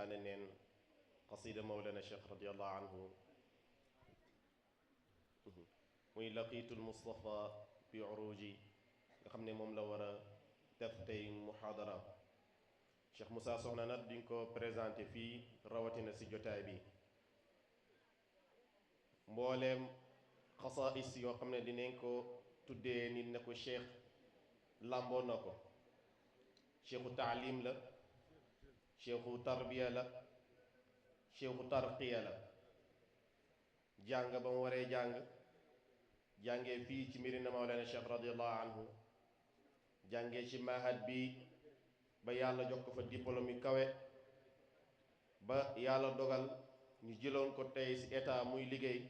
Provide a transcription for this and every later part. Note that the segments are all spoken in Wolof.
waxtaane neen qasida mawlana cheikh radiallahu anhu muy laqiitul Mustafa bi uruji nga xam ne moom la war a def tey muhaadara. Cheikh Moussa Soxna nag duñ ko présenté fii rawatina ci jotaay bi. mbooleem xasaais yoo xam ne dinañ ko tuddee nit ne ko cheikh làmboo na ko. cheikhu taalim la, cheikhu tarbiya la, cheikhu tarqiya la. jàng ba mu waree jàngee fii ci Medina Mawlana cheikh radiallahu anhu, jàngee ci mahad bi ba yàlla jox ko fa diplôme yu kawe, ba yàlla dogal ñu jëloon ko tey ci état muy liggéey.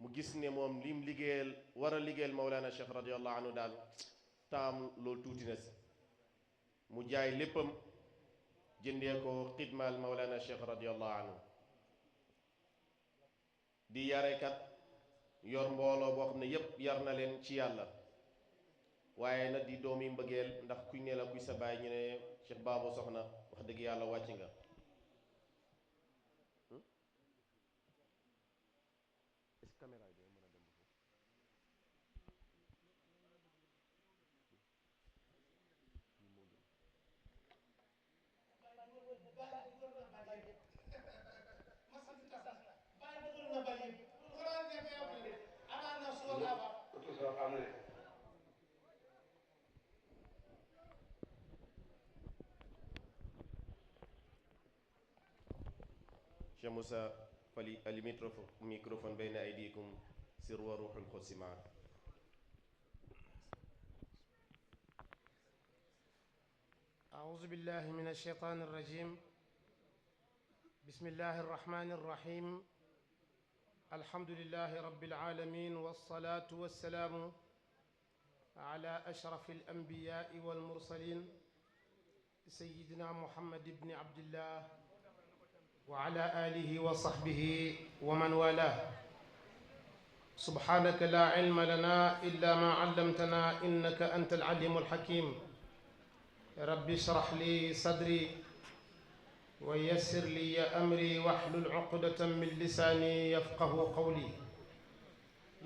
mu gis ne moom lim liggéeyal war a liggéeyal Mawlana cheikh radiallahu anhu daal taam loolu tuuti na si. mu jaay léppam jëndee ko xidmaal Mawlana cheikh radiallahu anhu. di yarekat yor mbooloo boo xam ne yépp yar na leen ci yàlla, waaye nag di doomi mbëggeel, ndax kuñ ne la kuy sa baay ñu ne Cheikh Babou Soxna wax dëgg yàlla wàcc nga. Cheikh Moussa fali ali microphone bayna aydikum sir wa ruuxul qudsi maa. أعوذ بالله من الشيطان الرجيم. بسم الله الرحمن الرحيم. الحمد لله رب العالمين، والصلاة والسلام على أشرف الأنبياء والمرسلين سيدنا محمد بن عبد الله وعلى آله وصحبه ومن والاه. سبحانك لا علم لنا إلا ما علمتنا إنك أنت العليم الحكيم. رب اشرح لي صدري ويسر لي أمري واحلل عقدة من لساني يفقه قولي.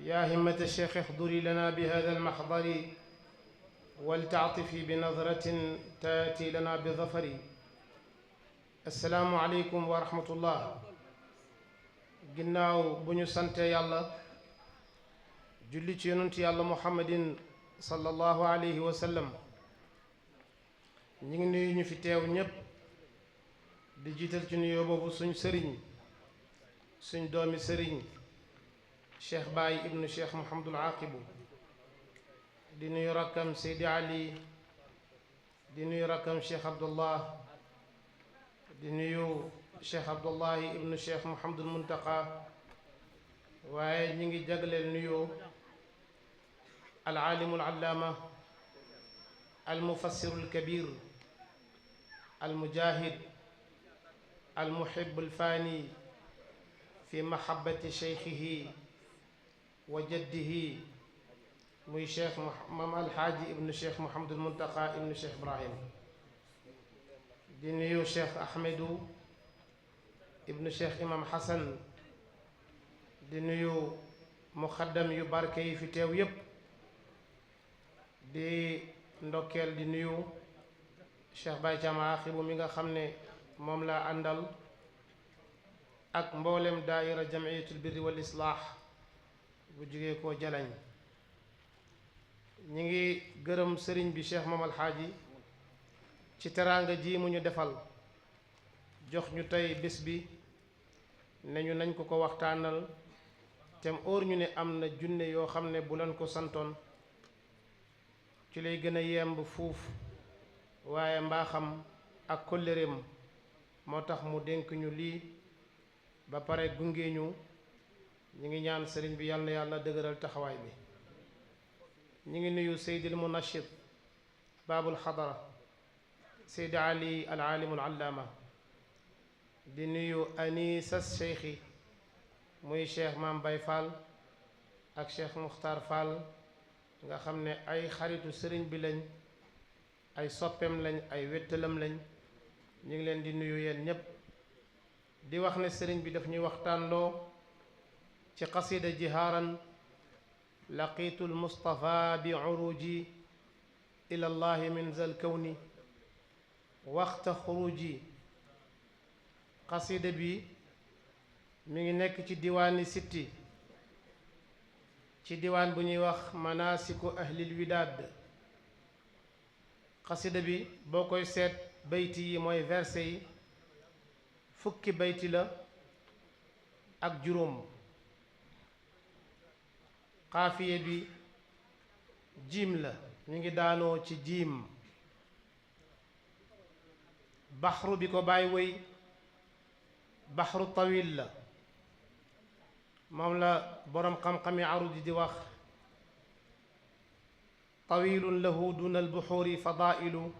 يا همة الشيخ احضري لنا بهذا المحضر ولتعطفي بنظرة تأتي لنا بظفر. السلام عليكم ورحمة الله. ginnaaw bu ñu sante yàlla julli ci yonent yàlla muhammadin sallallahu alayhi wa sallam, ñu ngi nuyu ñu fi teew ñépp di jiital ci nuyoo boobu suñ sëriñ suñ doomi sëriñ cheikh Baye ibnu cheikh Mouhamadul Aqibu, di nuyu rakkam Seydi Ali, di nuyu rakkam cheikh Abdullah, di nuyu cheikh Abdullahi ibnu cheikh Mouhamadul Muntaqa. waaye ñi ngi jagleel nuyoo al aalimu al allaama al mufassiru al kabir al mujahid al muhib al fani fi mahabbati cheikhihi wa jaddihi, muy cheikh mam alhaaji ibnu cheikh Mouhamadul Muntaqa ibnu cheikh Ibrahim. di nuyu cheikh Ahmedu ibnu cheikh imam Hassan, di nuyu muxaddam yu barke yi fi teew yépp, di ndokkeel di nuyu cheikh Baye Thiam Aqibu mi nga xam ne moom laa àndal ak mboolem daayira jamiyatul birri wal islaax bu jógee koo Jalañ. ñi ngi gërëm sëriñ bi cheikh Mamal Xaaji ci teraanga ji mu ñu defal, jox ñu tey bés bi ne ñu nañ ko waxtaanal, tem óor ñu ne am na junne yoo xam ne bu leen ko santoon ci lay gën a yemb fuuf, waaye mbaaxam ak kóllëreem moo tax mu dénk ñu lii ba pare gunge ñu. ñu ngi ñaan sëriñ bi yal na yàlla dëgëral taxawaay bi. ñu ngi nuyu Seydil Munashid Baabul Xadara Seydi Ali al aalimu al allaama, di nuyu anisas cheikhi muy cheikh Maam Bay Fall ak cheikh Muxtaar Fall nga xam ne ay xaritu sëriñ bi lañ, ay soppeem lañ, ay wéttalam lañ, ñu ngi leen di nuyu yéen ñépp di wax ne sëriñ bi daf ñuy waxtaan loo ci qasida jihaaran laqiitu almustafa bi uruji ila allahi min zal kawni waxta xuruji. qasida bi mi ngi nekk ci diwaani sitti ci diwaan bu ñuy wax manasiku ahlil widaad. qasida bi boo koy seet bayti yi mooy verset yi fukki bayti la ak juróom. xaafiye bi jiim la ñu ngi daanoo ci jiim. baxru bi ko bàyyi woy baxru tawil la moom la boroom xam-xami arudi di wax tawilun lahu duna albuxuuri fadailu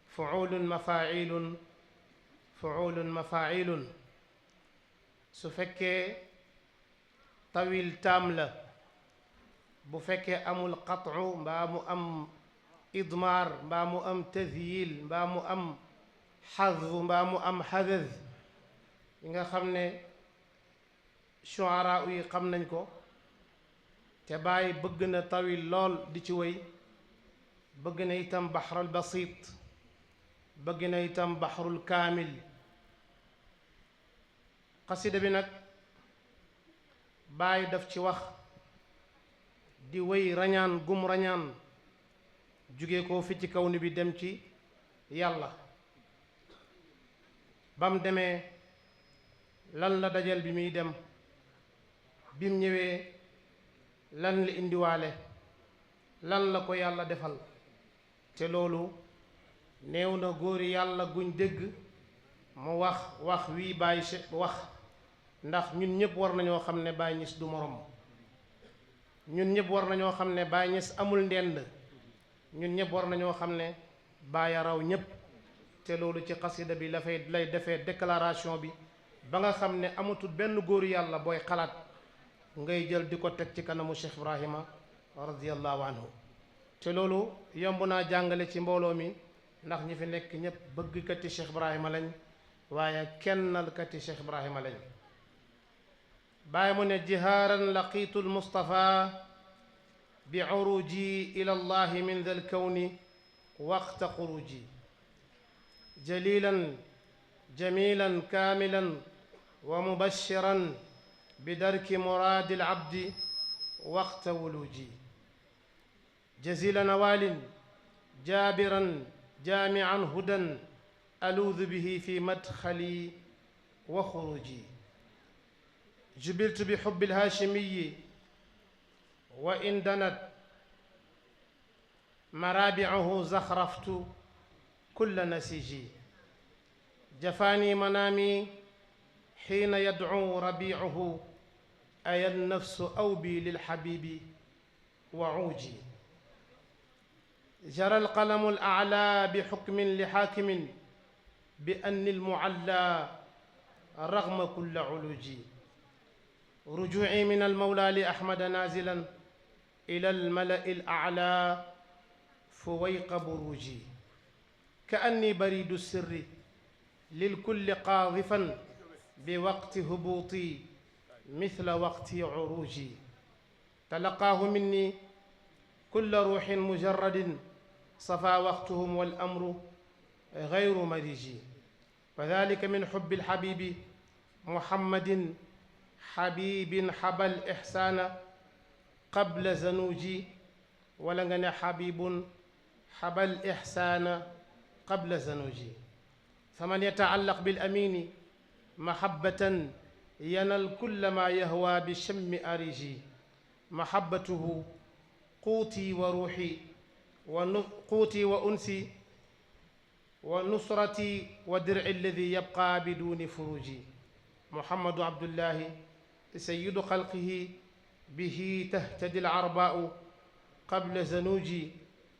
fuulun mafailun fuulun mafailun. su fekkee tawil taam la bu fekkee amul qat'u mbaa mu am idmaar mbaa mu am tasyil mbaa mu am xadfu mbaa mu am xadaf yi nga xam ne shuara yi xam nañ ko te bàyyi bëgg na tawil lool di ci wéy. bëgg na itam baxrul basit bëgg na itam baxrul kaamil. xasida bi nag bàyyi daf ci wax di wéy rañaan gum rañaan jóge ko fi ci kaw ni bi dem ci yàlla. bam demee lan la dajal bi muy dem bim ñëwee lan la indiwaale lan la ko yàlla defal. te loolu néew na góori yàlla guñ dégg mu wax wii Baay wax, ndax ñun ñëpp war nañoo xam ne Baay Ñas du morom. ñun ñëpp war nañoo xam ne Baay Ñas amul ndend. ñun ñëpp war nañoo xam ne Baay a raw ñëpp. te loolu ci xasida bi lay defee déclaration bi ba nga xam ne amatul benn góoru yàlla booy xalaat ngay jël di ko teg ci kanamu Cheikh Ibrahima radiyallahu anhu. te loolu yomb naa jàngale ci mbooloo mi ndax ñi fi nekk ñëpp bëggkati Cheikh Ibrahima lañ waaye kennalkati Cheikh Ibrahima lañ. bàyyi mu ne jihaaran laqiitu almustafa bi uruji ila allahi min dal kawni waqta xuruji jalilan jamilan kaamilan wa mubashiran bi darki muraadi alabdi waqta wuluji jazila nawaalin jaabiran jaamian hudan aluudu bihi fi madxali wa xuruji jubiltu bi xubbi alhaashimiyi wa in danat maraabicahu zaxraftu kulla nasiji jafaani manaami xiina yadcu rabiicuhu aya nafsu awbi lilxabibi wa cuuji jara alqalamu alaclaa bixukmin lixaakimin bi anni almucallaa ragma kulla culuji رجوعي من المولى لأحمد نازلا إلى الملأ الأعلى فويق بروجي كأني بريد السر للكل قاذفا بوقت هبوطي مثل وقت عروجي تلقاه مني كل روح مجرد صفى وقتهم والأمر غير مريجي وذلك من حب الحبيب محمد حبيب حبى الإحسان قبل زنوجي ولغن حبيب حبى الإحسان قبل زنوجي فمن يتعلق بالأمين محبة ينال كل ما يهوى بشم أريجي محبته قوتي وروحي قوتي وأنسي ونصرتي ودرع الذي يبقى بدون فروجي محمد عبد الله سيد خلقه به تهتدي العرباء قبل زنوجي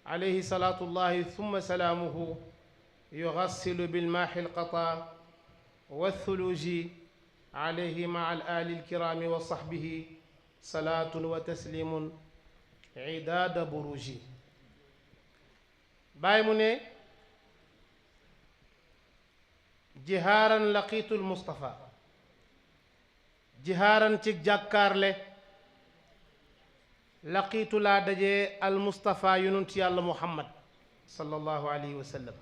عليه صلاة الله ثم سلامه يغسل بالماح القطا والثلوج عليه مع الآل الكرام وصحبه صلاة وتسليم عداد بروجي باي mu ne jihaaran laqiitul Mustafa jihaaran ci jàkkaarle laqiitu laa dajee al Mustafa yonent yàlla Muhammad sallallahu alayhi wa sallam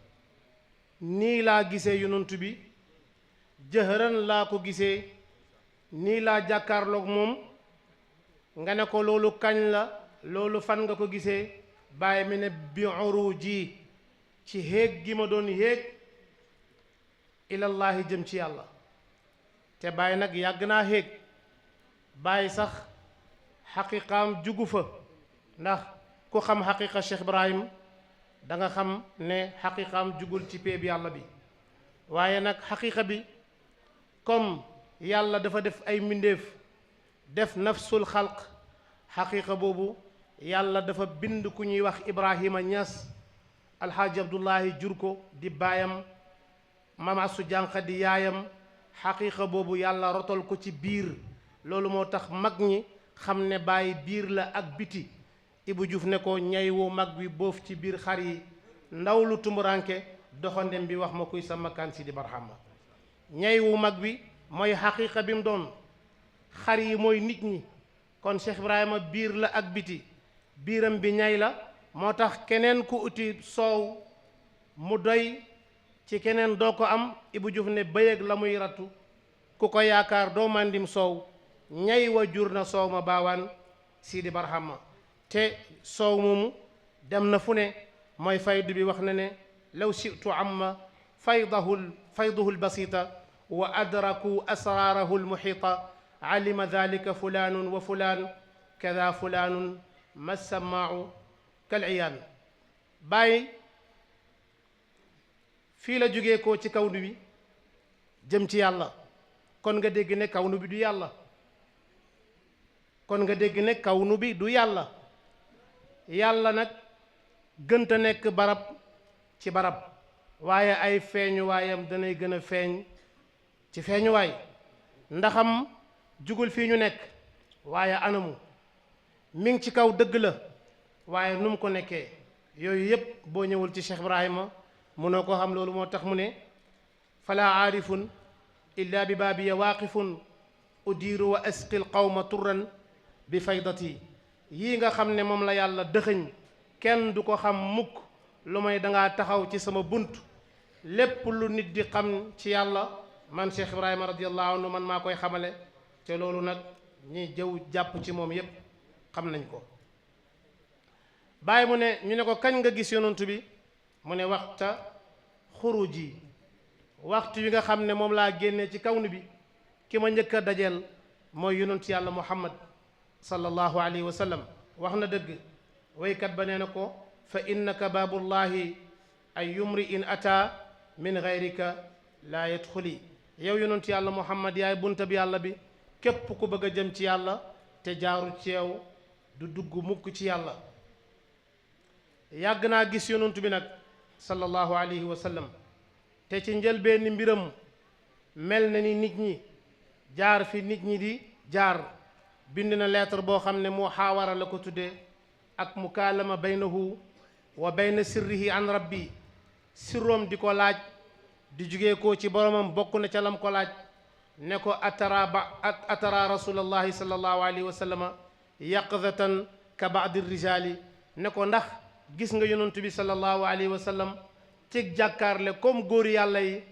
nii laa gisee yonent bi jëhëran laa ko gisee nii laa jàkkaarloog moom nga ne ko loolu kañ la loolu fan nga ko gisee bàyyi mi ne bi uruji ci héeg gi ma doon héeg ilallaahi jëm ci yàlla te bàyyi nag yàgg naa héeg bàyyi sax xaqiqaam jugu fa ndax ku xam xaqiqa Cheikh Ibrahim da nga xam ne xaqiqaam jugul ci péeb yàlla bi waaye nag xaqiqa bi comme yàlla dafa def ay mbindéef def nafsul xalq xaqiqa boobu yàlla dafa bind ku ñuy wax Ibrahima Ñas alxaaji Abdullahi jur ko di baayam mama su jànq di yaayam xaqiqa boobu yàlla rotal ko ci biir loolu moo tax mag ñi xam ne bàyyi biir la ak biti Ibu Juuf ne ko ñay wu mag wi boof ci biir xar yi ndaw lu tumuranke doxandem bi wax ma kuy sa makkaan si di barxama ñay wu mag bi mooy xaqiqa bi mu doon xar yi mooy nit ñi kon Cheikh Ibrahima biir la ak biti biiram bi ñay la moo tax keneen ku uti soow mu doy ci keneen doo ko am Ibu Juuf ne bëyëg la muy rattu ku ko yaakaar doo màndim soow ñay wa jur na soow ma baawaan Sidi Barhama te soow moomu dem na fu ne mooy faydu bi wax na ne law shi'tu amma fayduhu lbasita wa adraku asraarahu lmuhita alima dalika fulanun wa fulan kada fulanun massamau kaliyaan bàyyi fii la jógee ko ci kawnu bi jëm ci yàlla kon nga dégg ne kawnu bi du yàlla kon nga dégg ne kawnu bi du yàlla yàlla nag gënta nekk barab ci barab waaye ay feeñuwaayam danay gën a feeñ ci feeñuwaay ndaxam jugul fii ñu nekk waaye anamu mi ngi ci kaw dëgg la waaye nu mu ko nekkee yooyu yépp boo ñëwul ci Cheikh Ibrahima mënoo ko xam loolu moo tax mu ne fala aarifun illa bi baabiya waaqifun udiiru wa asqil qawma turran bi faydati yii nga xam ne moom la yàlla dëxëñ kenn du ko xam mukk lu may dangaa taxaw ci sama bunt lépp lu nit di xam ci yàlla man Cheikh Ibrahima radiallahu anhu man maa koy xamale te loolu nag ñi jëw jàpp ci moom yépp xam nañ ko bàyyi mu ne ñu ne ko kañ nga gis yonantu bi mu ne waxta xuruji waxtu wi nga xam ne moom laa génnee ci kawnu bi ki ma njëkk a dajeel mooy yonantu yàlla muhammad sallallahu alayhi wa sallam wax na dëgg waykat ba nee na ko fa innaka baabullahi ay yumri in ata min gayrika laa yadxuli yow yonantu yàlla muhammad yaay bunta bi yàlla bi képp ku bëgg a jëm ci yàlla te jaaru ci yow du dugg mukk ci yàlla yàgg naa gis yonantu bi nag sallallahu alayhi wa sallam te ci njëlbeeni mbiram mel na ni nit ñi jaar fi nit ñi di jaar bind na lettre boo xam ne muhaawara la ko tuddee ak mukaalama baynahu wa bayna sirrihi an rabbi sirroom di ko laaj di jugee ko ci boromam bokk na ca lam ko laaj ne ko atara rasulallahi sallallahu alayhi wa sallama yaqzatan ka baadi rijaali ne ko ndax gis nga yonantu bi sallallahu alayhi wa sallam ci jàkkaarle comme góor yàlla yi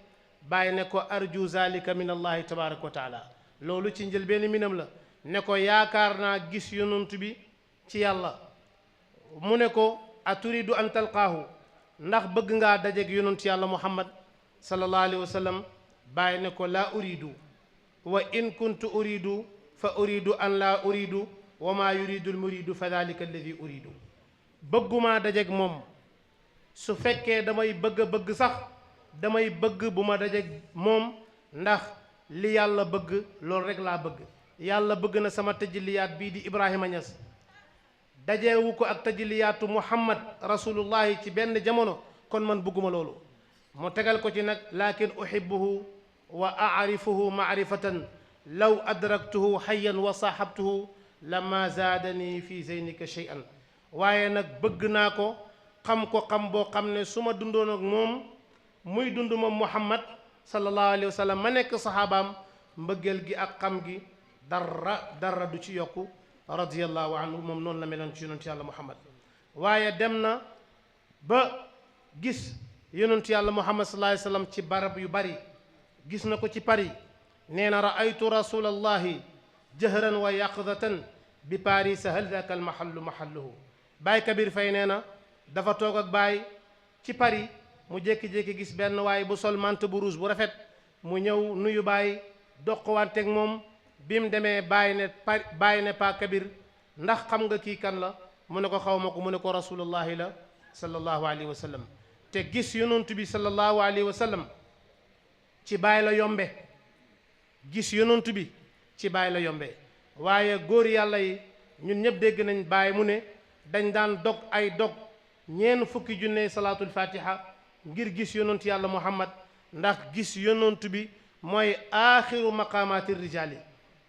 bàyyi ne ko arju zalika min allahi tabaraka wa taala loolu ci njël benn minam la ne ko yaakaar naa gis yonantu bi ci yàlla mu ne ko aturidu an talqaahu ndax bëgg ngaa dajeeg yonantu yàlla muhammad sallallahu alayhi wa sallam bàyyi ne ko laa uridu wa in kuntu uridu fa uridu an laa uridu wa maa yuridu al muridu fa dalika alladi uridu bëggumaa dajeeg moom su fekkee damay bëgg sax damay bëgg bu ma dajeeg moom ndax li yàlla bëgg loolu rek laa bëgg yàlla bëgg na sama tëjliyaat bii di Ibrahima Niass dajeewu ko ak tëjliyaatu Muhammad rasulullahi ci benn jamono kon man bëgguma loolu mu tegal ko ci nag lakin uhibbuhu wa aarifuhu maarifatan law adraktuhu hayyan wa saaxabtuhu lama zaadani fi zeynika shay'an waaye nag bëgg naa ko xam boo xam ne su ma dundoon ak moom muy dund moom Muhammad sallallahu alayhi wa sallam ma nekk saxaabaam mbëggeel gi ak xam gi dara du ci yokku radiyallahu anhu moom noonu la meloon ci yonent yàlla muhammad waaye dem na ba gis yonent yàlla muhammad sallallahu alayhi wa sallam ci barab yu bari gis na ko ci Paris nee na raaytu rasulallahi jahran wa yaqdatan bi Paris hal daka al mahallu mahalluhu Baay Kabir Fay nee na dafa toog ak Baay ci Paris mu jékki-jékki gis benn waay bu sol mante bu rouge bu rafet mu ñëw nuyu Baay doqwanteeg moom bi mu demee Baay ne Pa Kabir ndax xam nga kii kan la mu ne ko xaw ma ko mu ne ko rasulullahi la sallallahu alayhi wa sallam te gis yonent bi sallallahu alayhi wa sallam ci Baay la yombe gis yonent bi ci Baay la yombe waaye góor yàlla yi ñun ñëpp dégg nañ Baay mu ne dañ daan dog ay dog ñeen fukki junne salaatul fatiha ngir gis yonent yàlla muhammad ndax gis yonent bi mooy aaxiru maqaamaati rijaali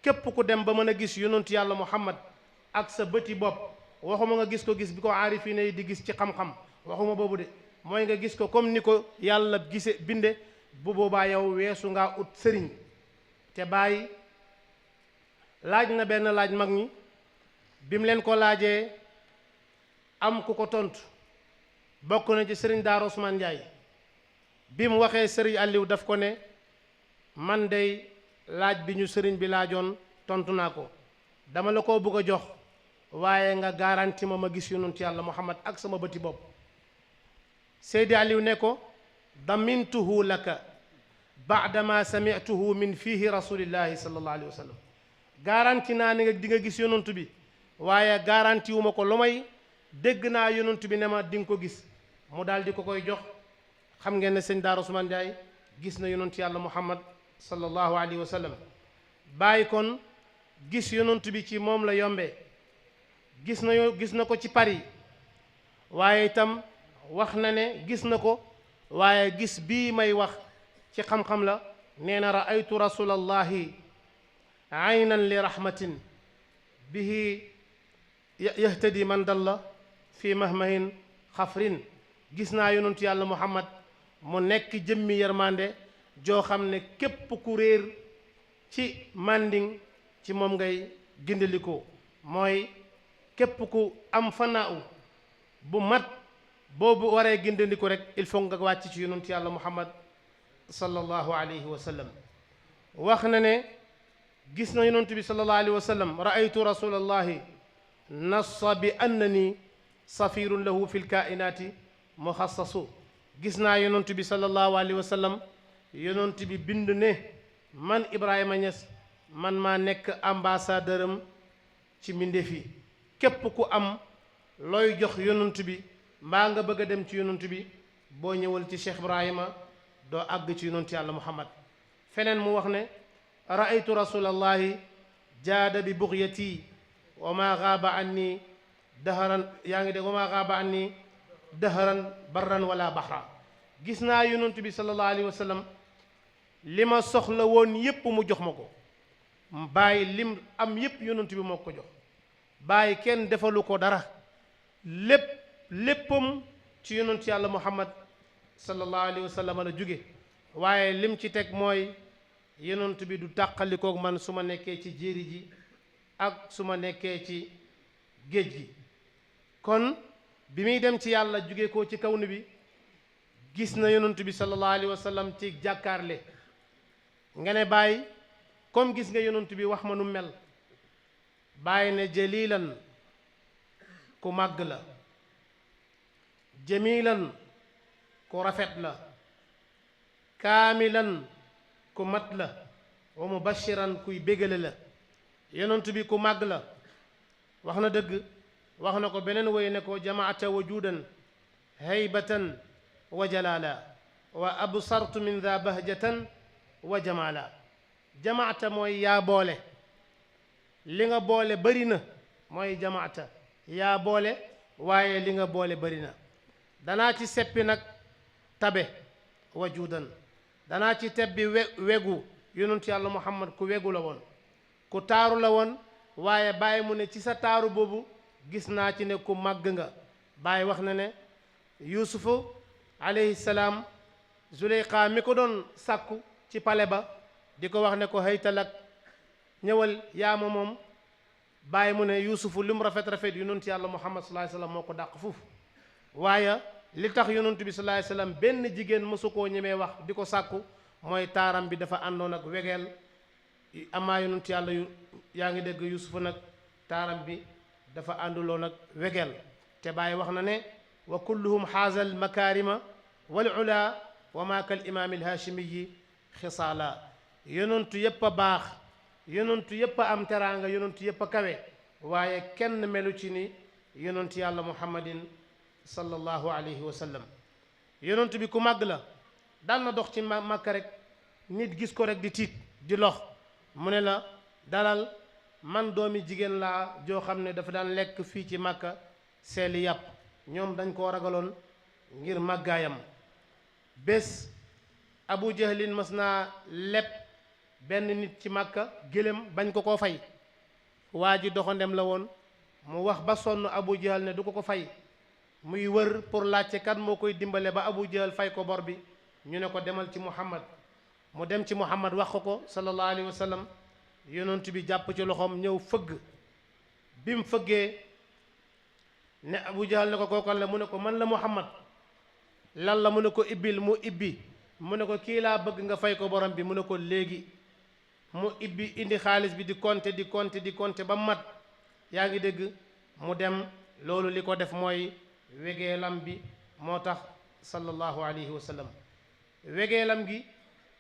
képp ku dem ba mën a gis yonent yàlla muhammad ak sa bëti bopp waxuma nga gis ko gis bi ko aarifine yi di gis ci xam-xam waxuma boobu de mooy nga gis ko comme ni ko yàlla gise binde bu boobaa yow weesu ngaa ut sëriñ te Baay laaj na benn laaj mag ñi bi mu leen ko laajee am ku ko tontu bokk na ci sëriñ Daara Ousmane Ndiaye bi mu waxee sëriñ Aliou daf ko ne man dey laaj bi ñu sëriñ bi laajoon tontu naa ko dama la ko bëgg a jox waaye nga garanti ma gis yonent yàlla muhammad ak sama bëti bopp Seydi Aliou ne ko damintuhu laka baadama samituhu min fihi rasulillahi sallallahu alayhi wa sallam garanti naa ni nga di nga gis yonent bi waaye garanti wu ma ko lu may dégg naa yonent bi ne ma di nga ko gis mu daal di ko koy jox xam ngeen ne sëñ Daara Ousmane Ndiaye gis na yonent yàlla muhammad sallallahu alayhi wa sallam Baay kon gis yonent bi ci moom la yombee gis na ko ci Paris waaye itam wax na ne gis na ko waaye gis bii may wax ci xam-xam la nee na raaytu rasulallahi aynan li rahmatin bihi yahtadi man dalla fi mahmahin xafrin gis naa yonentu yàlla muhammad mu nekk jëmmi yërmande joo xam ne képp ku réer ci manding ci moom ngay gindalikoo mooy képp ku am fanaaw bu mat boobu waree gindandiku rek il faut nga wàcc ci yonentu yàlla muhammad sallallahu alayhi wa sallam wax na ne gis na yonentu bi sallallahu alayhi wa sallam raaytu rasulallahi nassa bi annani safirun lahu fi lkainaati muxassasu gis naa yonent bi sallallahu alayhi wa sallam yonent bi bind ne man Ibrahima Niass man maa nekk ambassadeur am ci mbindeef yi képp ku am looy jox yonent bi mbaa nga bëgg a dem ci yonent bi boo ñëwal ci Cheikh Ibrahima doo àgg ci yonent yàlla muhammad feneen mu wax ne raaytu rasulallahi jaada bi bugyati wa ma gaaba anni daharan yaa ngi dégg wa ma gaaba anni daharan barran wala bahra gis naa yonent bi sallallahu alayhi wa sallam li ma soxla woon yépp mu jox ma ko bàyyi lim am yépp yonent bi moo ko jox bàyyi kenn defalu ko dara léppam ci yonent yàlla muhammad sallallahu alayhi wa sallam la jóge waaye lim ci teg mooy yonent bi du tàqalikoog man su ma nekkee ci jéeri ji ak su ma nekkee ci géej gi kon bi muy dem ci yàlla jóge ko ci kaw ni bi gis na yonent bi sallallahu alayhi wa sallam ci jàkkaarle nga ne bàyyi comme gis nga yonent bi wax ma nu mel bàyyi ne jalilan ku màgg la jamilan ku rafet la kaamilan ku mat la wa mubashiran kuy bégale la yonent bi ku màgg la wax na dëgg wax na ko beneen woy ne ko jamaata wajudan haybatan wa jalala wa absartu min dha bahjatan wa jamala jamaata mooy yaa boole li nga boole bëri na mooy jamaata yaa boole waaye li nga boole bëri na danaa ci seppi nag tabe wajudan danaa ci tebbi wegu yonentu yàlla muhammad ku wegu la woon ku taaru la woon waaye bàyyi mu ne ci sa taaru boobu gis naa ci ne ku màgg nga bàyyi wax na ne yuusufu alayhi salaam Zuleyxa mi ko doon sàkku ci pale ba di ko wax ne ko haytalak ñëwal yaama moom bàyyi mu ne yuusufu lu mu rafet yonent yàlla muhammad sallallahu alayhi wasallam moo ko dàq foofu waaye li tax yonent bi sallallahu alayhi wasallam benn jigéen mësu koo ñemee wax di ko sàkku mooy taaram bi dafa àndoon ak wegeel amaa yonent yàlla yaa ngi dégg yuusufu nag taaram bi dafa ànduloon ak wegeel te bàyyi wax na ne wa kulluhum xaazal makaarima wal ula wa maa kal imaam al haashimiyi xisaala yonentu yépp a baax yonentu yépp a am teraanga yonentu yépp a kawe waaye kenn melu ci ni yonentu yàlla muhammadin sallallahu alayhi wa sallam yonentu bi ku màgg la daan na dox ci Makka rek nit gis ko rek di tiit di lox mu ne la dalal man doomi jigéen laa joo xam ne dafa daan lekk fii ci Makka seeli yàpp ñoom dañ koo ragaloon ngir màggaayam bés Abu Jahlin mas naa leb benn nit ci Makka gélém bañ ko koo fay waa ji doxandem la woon mu wax ba sonn Abu Jahl ne du ko fay muy wër pour laajte kan moo koy dimbale ba Abu Jahl fay ko bor bi ñu ne ko demal ci Muhammad mu dem ci Muhammad wax ko sallallahu alayhi wa sallam yonent bi jàpp ci loxoom ñëw fëgg bi mu fëggee ne Abu Jahl ne ko kookan la mu ne ko man la Muhammad lan la mu ne ko ibbil mu ibbi mu ne ko kii laa bëgg nga fay ko borom bi mu ne ko léegi mu ibbi indi xaalis bi di compter ba mat yaa ngi dégg mu dem loolu li ko def mooy wegeelam bi moo tax sallallahu alayhi wa sallam wegeelam gi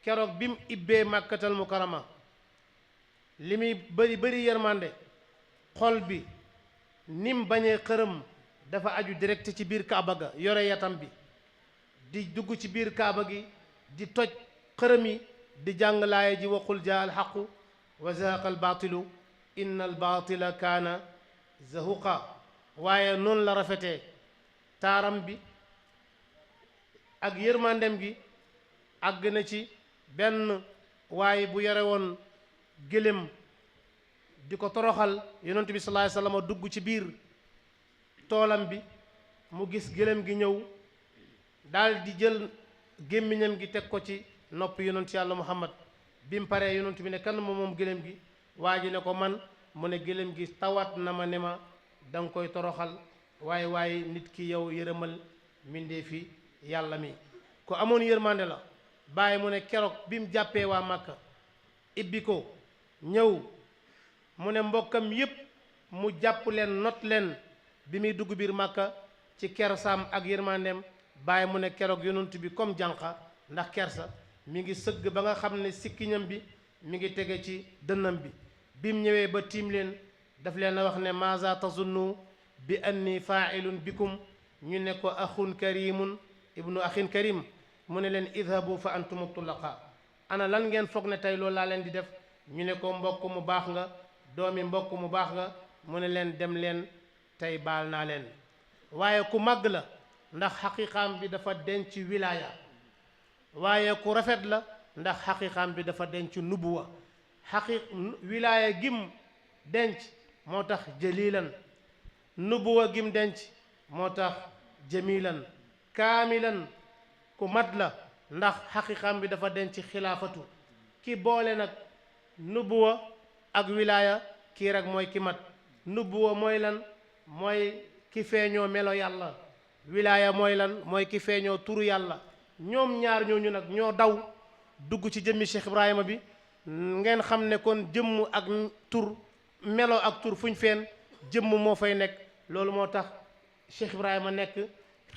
keroog bi mu ibbee màkkatal mukarama li muy bëri yërmande xol bi nim bañee xërëm dafa aju direct ci biir kaaba ga yore yatam bi di dugg ci biir kaaba gi di toj xërëm yi di jàng laaya ji waqul jaa alxaqu wa zahaqa albaatilu inna albaatila kaana zahuqa waaye noonu la rafetee taaram bi ak yërmandem gi àgg na ci benn waaye bu yore woon gëlëm di ko toroxal yonent bi sallallahu alayhi wasallam dugg ci biir toolam bi mu gis gëlëm gi ñëw daal di jël gémmiñam gi teg ko ci nopp yonent yàlla muhammad bi mu paree yonent bi ne kan moom gëlëm gi waa ji ne ko man mu ne gëlëm gi tawat na ma ne ma da nga koy toroxal waaye nit ki yow yërëmal mindee fi yàlla mi ko amoon yërmande la bàyyi mu ne keroog bi mu jàppee waa Màkka ibbi ko ñëw mu ne mbokkam yépp mu jàpp leen not leen bi muy dugg biir Màkka ci kersaam ak yërmandeem bàyyi mu ne keroog yonent bi comme jànqa ndax kersa mi ngi sëgg ba nga xam ne sikkiñam bi mi ngi tege ci dënnam bi bi mu ñëwee ba tiim leen daf leen a wax ne maza tazunnu bi anni fa'ilun bikum ñu ne ko axun karimun ibnu axin karim mu ne leen idhabu fa antum tulaqa ana lan ngeen foog ne tey loolu laa leen di def ñu ne ko mbokk mu baax nga doomi mbokk mu baax nga mu ne leen dem leen tey baal naa leen waaye ku màgg la ndax xaqiqaam bi dafa denc wilaaya waaye ku rafet la ndax xaqiqaam bi dafa denc nubuwa wilaaya gim denc moo tax jalilan nubuwa gim denc moo tax jamilan kaamilan ku mat la ndax xaqiqaam bi dafa denc xilaafatu ki boole nag nubuwa ak wilaaya kii rek mooy ki mat nubuwa mooy lan mooy ki feeñoo melo yàlla wilaaya mooy lan mooy ki feeñoo turu yàlla ñoom ñaar ñooñu nag ñoo daw dugg ci jëmmi Cheikh Ibrahima bi ngeen xam ne kon jëmm ak tur melo ak tur fuñ feen jëmm moo fay nekk loolu moo tax Cheikh Ibrahima nekk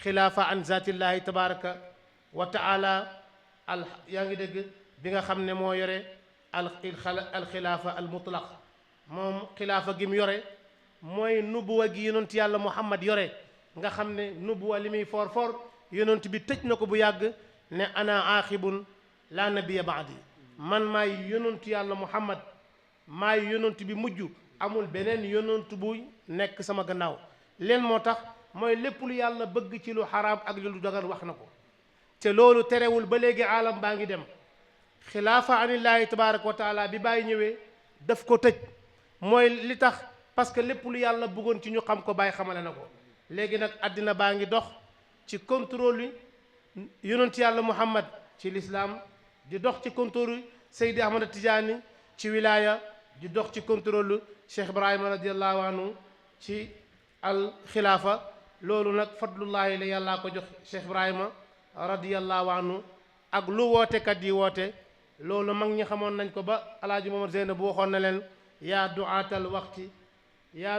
xilaafa an zatillahi tabaraka wa taala yaa ngi dégg bi nga xam ne moo yore al xilaafa al mutlaq moom xilaafa gi mu yore mooy nubuwa gi yonent yàlla Muhammad yore nga xam ne nubuwa li muy for yonent bi tëj na ko bu yàgg ne ana aaxibun la nabiya baadi man maay yonent yàlla Muhammad maay yonent bi mujj amul beneen yonent bu nekk sama gannaaw leen moo tax mooy lépp lu yàlla bëgg ci lu xaraam ak lu dagan wax na ko te loolu terewul ba léegi aalam baa ngi dem xilaafa anillahi tabaraka wa taala bi bàyyi ñëwee daf ko tëj mooy li tax parce que lépp lu yàlla bëggoon ci ñu xam ko bàyyi xamale na ko léegi nag àddina baa ngi dox ci contrôle yi yonent yàlla Muhammad ci lislaam di dox ci contrôle Seydi Ahmad Tijaani ci wilaya di dox ci contrôle Cheikh Ibrahima radiallahu anhu ci al xilaafa loolu nag fadlullahi la yàllaa ko jox Cheikh Ibrahima radiallahu anhu ak lu wootekat yi woote loolu mag ñi xamoon nañ ko ba alaaji Momar Zeynab bu waxoon na leen yaa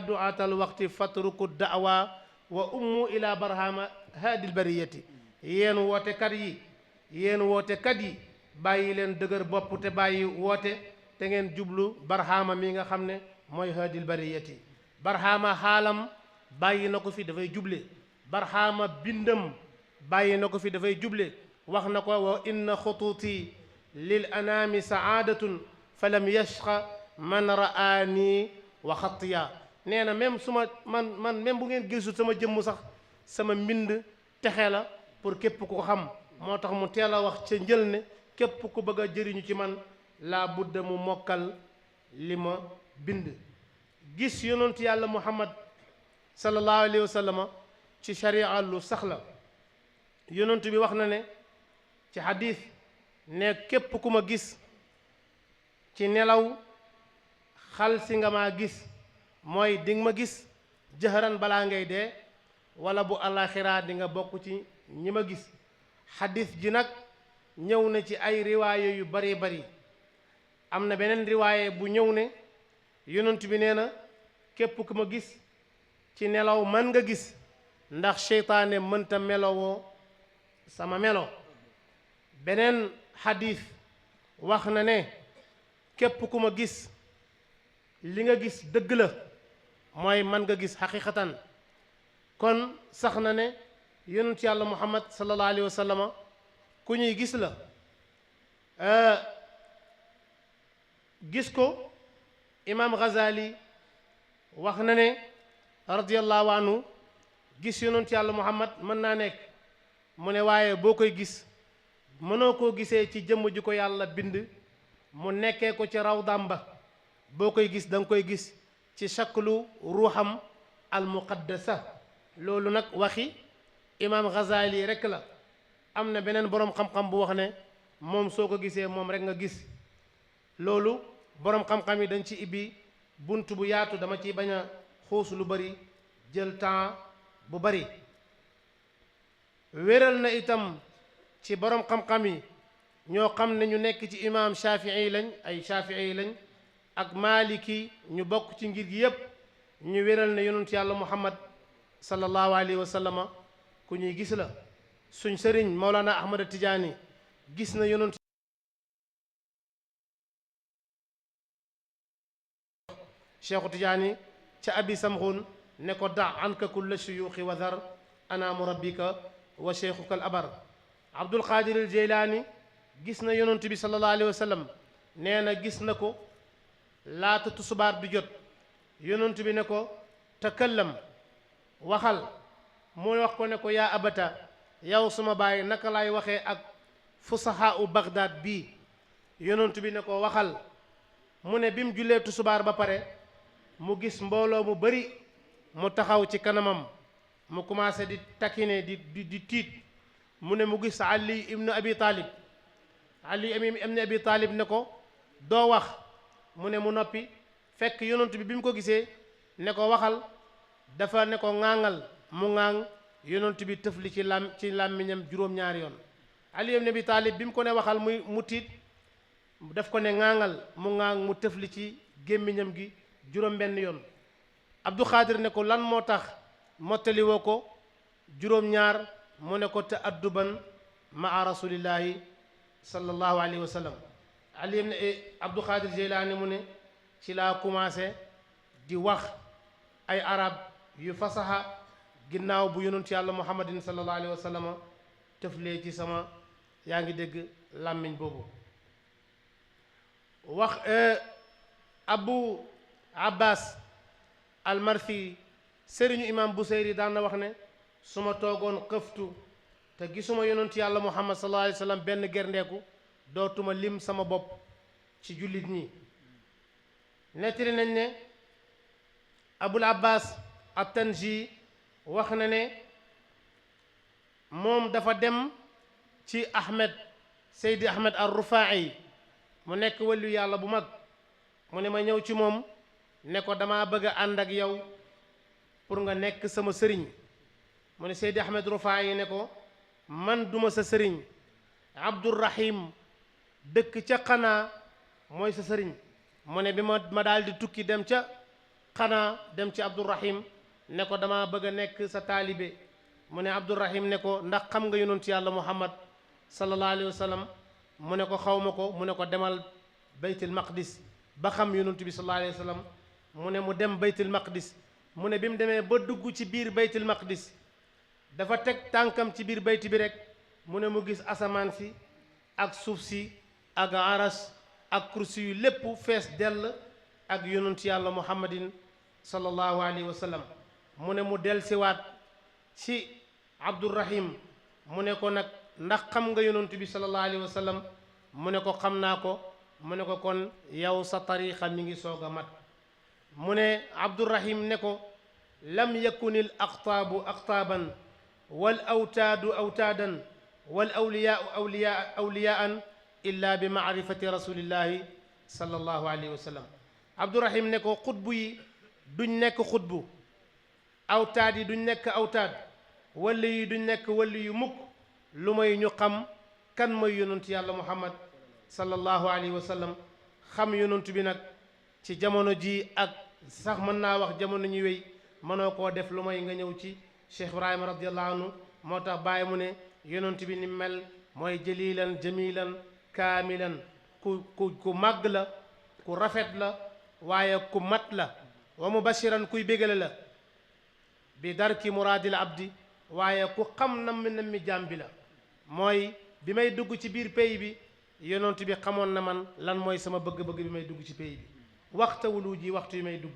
duaatal waqti fatruku da'wa wa ummu ila barhama haadil bariyati yéen wootekat yi bàyyi leen dëgër bopp te bàyyi woote te ngeen jublu barhama mi nga xam ne mooy haadil bariyati barhama xaalam bàyyi na ko fi dafay juble barhama bindam bàyyi na ko fi dafay juble wax na ko wa inna xutuuti lil anaami saadatun fa lam yashqa man ra'aani wa xattiya nee na même su man même bu ngeen gisul sama jëmm sax sama mbind texe la pour képp ku ko xam moo tax mu teel a wax ca njël ne képp ku bëgg a jëriñu ci man laa budda mu mokkal li ma bind gis yonentu yàlla muhammad sallallahu alayhi wa sallam ci sharia lu sax la yonentu bi wax na ne ci xadis ne képp ku ma gis ci nelaw xal si nga maa gis mooy di nga ma gis jëhëran balaa ngay dee wala bu alaxira di nga bokk ci ñi ma gis xadis ji nag ñëw na ci ay riwaaye yu bari bari am na beneen riwaaye bu ñëw ne yonent bi nee na képp ku ma gis ci nelaw man nga gis ndax seytaane mënta melowoo sama melo beneen xadis wax na ne képp ku ma gis li nga gis dëgg la mooy man nga gis xaqiqatan kon sax na ne yonent yàlla muhammad sallallahu alayhi wa sallam ku ñuy gis la gis ko imam Ghazali wax na ne radiyallahu anhu gis yonent yàlla muhammad mën naa nekk mu ne waaye boo koy gis mënoo koo gisee ci jëmm ji ko yàlla bind mu nekkee ko ci raw dàmba boo koy gis da nga koy gis ci shaklu ruuxam al muqaddasa loolu nag waxi imam Ghazali rek la am na beneen boroom xam-xam bu wax ne moom soo ko gisee moom rek nga gis loolu boroom xam-xam yi dañ ci ibbi bunt bu yaatu dama ci bañ a xuus lu bari jël temps bu bari wéral na itam ci boroom xam-xam yi ñoo xam ne ñu nekk ci imam Shafii lañ ay Shafii lañ ak Maliki ñu bokk ci ngir gi yépp ñu wéral ne yonent yàlla Muhammad sallallahu alayhi wa sallam ku ñuy gis la suñ sëriñ Mawlana Ahmad Tijaani gis na yonent Cheikhu Tijaani ca abi samxun ne ko da anka kulla shuyuuxi wa dhar ana murabbika wa cheikhuka al abar Abdul Qadir al Jeylaani gis na yonent bi sallallahu alayhi wa sallam nee na gis na ko laata tusubaar bi jot yonent bi ne ko takallam waxal mu wax ko ne ko yaa abata yow suma baay naka laay waxee ak fusahaa u Bagdad bii yonent bi ne ko waxal mu ne bi mu jullee tusubaar ba pare mu gis mbooloo mu bari mu taxaw ci kanamam mu commencé di takkine di tiit mu ne mu gis Ali ibnu Abi Talib Ali ibnu Abi Talib ne ko doo wax mu ne mu noppi fekk yonent bi mu ko gisee ne ko waxal dafa ne ko ŋaaŋal mu ŋaaŋ yonent bi tëfli ci làmmiñam juróom-ñaari yoon Ali ibn Abi Talib bi mu ko ne waxal mu tiit daf ko ne ŋaaŋal mu ŋaaŋ mu tëfli ci gémmiñam gi juróom-benn yoon Abdou Khadir ne ko lan moo tax mottali woo ko juróom-ñaar mu ne ko ta'adduban maa rasulillahi sallallahu alayhi wa sallam Ali ibn Abdou Khadir Jeylaani mu ne ci laa commencé di wax ay arab yu fasaha ginnaaw bu yonent yàlla muhammadin sallallahu alayhi wa sallam tëflee ci sama yaa ngi dégg làmmiñ boobu wax Abu Abbas almarfi sëriñu imam Buseyri daan na wax ne su ma toogoon xëftu te gisuma yonent yàlla muhammad sallallahu alayhi wa sallam benn gerndeeku dootuma lim sama bopp ci jullit ñi nettali nañ ne Abul Abbas at-Tanji wax na ne moom dafa dem ci Ahmed Seydi Ahmed ar-Rufaa'i mu nekk wàllu yàlla bu mag mu ne ma ñëw ci moom ne ko damaa bëgg a ànd ak yow pour nga nekk sama sëriñ mu ne Seydi Ahmed Rufaa'i ne ko man duma sa sëriñ Abdourahim dëkk ca xanaa mooy sa sëriñ mu ne bi ma daal di tukki dem ca xanaa dem ci Abdourahim ne ko dama bëgg a nekk sa taalibe mu ne Abdourahim ne ko ndax xam nga yonent yàlla Muhammad sallallahu alayhi wa sallam mu ne ko xaw ma ko mu ne ko demal baytul maqdis ba xam yonent bi sallallahu alayhi wa sallam mu ne mu dem baytul maqdis mu ne bi mu demee ba dugg ci biir baytul maqdis dafa teg tànkam ci biir bayti bi rek mu ne mu gis asamaan si ak suuf si ak aras ak kursi yu lépp fees dell ak yonent yàlla muhammadin sallallahu alayhi wa sallam mu ne mu delsiwaat ci Abdourahim mu ne ko nag ndax xam nga yonent bi sallallahu alayhi wa sallam mu ne ko xam naa ko mu ne ko kon yow sa tariqa mi ngi soog a mat mu ne Abdourahim ne ko lam yakunil aqtaabu aqtaaban wal awtaadu awtaadan wal awliyaau awliyaan illa bi maarifati rasulillahi sallallahu alayhi wa sallam Abdourahim ne ko xutbu yi duñ nekk xutbu awtaad yi duñ nekk awtaad wali yi duñ nekk wali yu mukk lu may ñu xam kan mooy yonent yàlla muhammad sallallahu alayhi wa sallam xam yonent bi nag ci jamono ji ak sax mën naa wax jamono ñu wéy mënoo koo def lu may nga ñëw ci Cheikh Ibrahima radiallahu anhu moo tax bàyyi mu ne yonent bi ni mel mooy jalilan jamilan kaamilan ku màgg la ku rafet la waaye ku mat la wa mubashiran kuy bégale la bi darki muraadil abdi waaye ku xam nam mi jaam bi la mooy bi may dugg ci biir pays bi yonent bi xamoon na man lan mooy sama bëgg-bëgg bi may dugg ci pays bi waxta wulu ji waxtu yi may dugg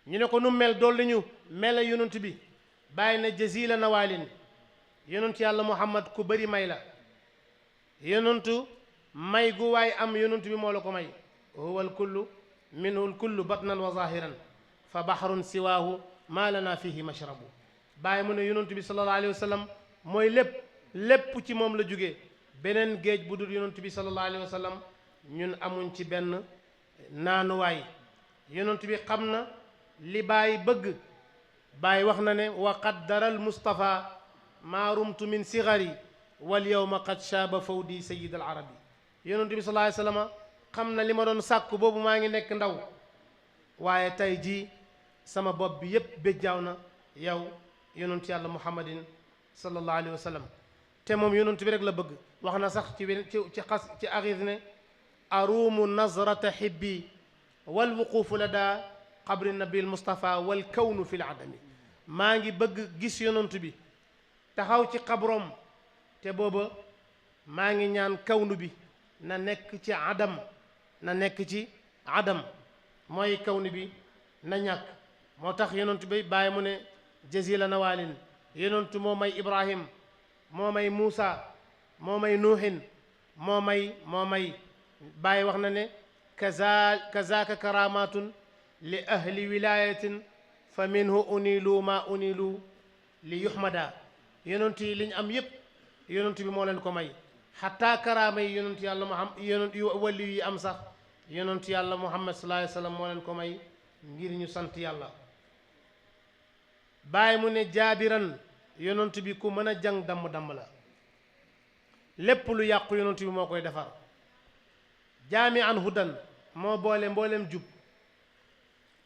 ñu ne ko nu mel dolli ñu mela yonent bi bàyyi na jazila nawaalin yonent yàlla muhammad ku bëri may la yonentu may gu waay am yonent bi moo la ko may huwal kullu minhul kullu batnan wa zahiran fa bahrun siwaahu ma lana fihi mashrabu bàyyi mu ne yonent bi sallallahu alayhi wa sallam mooy lépp ci moom la jógee beneen géej bu dul yonent bi sallallahu alayhi wa sallam ñun amuñ ci benn naanuwaay yonent bi xam na li Baay bëgg Baay wax na ne wa qaddaral Mustafa maa rumtu min sigari wal yawma qad shaaba fawdi sayid al arabi yonent bi sallallahu alayhi wa sallam xam na li ma doon sàkku boobu maa ngi nekk ndaw waaye tey jii sama bopp bi yépp béjjaaw na yow yonent yàlla muhammadin sallallahu alayhi wa sallam te moom yonent bi rek la bëgg wax na sax ci axis ne aruumu nazrata xibbi wal wuquufu la daa qabri nabil Mustafa wal kawnu fi l adami maa ngi bëgg gis yonent bi taxaw ci xabroom te booba maa ngi ñaan kawnu bi na nekk ci adam na nekk ci adam mooy kawnu bi na ñàkk moo tax yonent bi bàyyi mu ne jazila nawaalin yonent moo may Ibrahim moo may Muusa moo may Nuuhin moo may bàyyi wax na ne kazaaka karamatun li ahli wilayatin fa minhu unilu ma unilu li yuhmada yonent yi liñ am yépp yonent bi moo leen ko may xataa karaama yi yonent yàlla Muhammad yonent yu wàlli yi am sax yonent yàlla Muhammad sallallahu alayhi wa sallam moo leen ko may ngir ñu sant yàlla bàyyi mu ne jaabiran yonent bi ku mën a jàng damm la lépp lu yàqu yonent bi moo koy defar jaami an hudan moo boole mboolem jub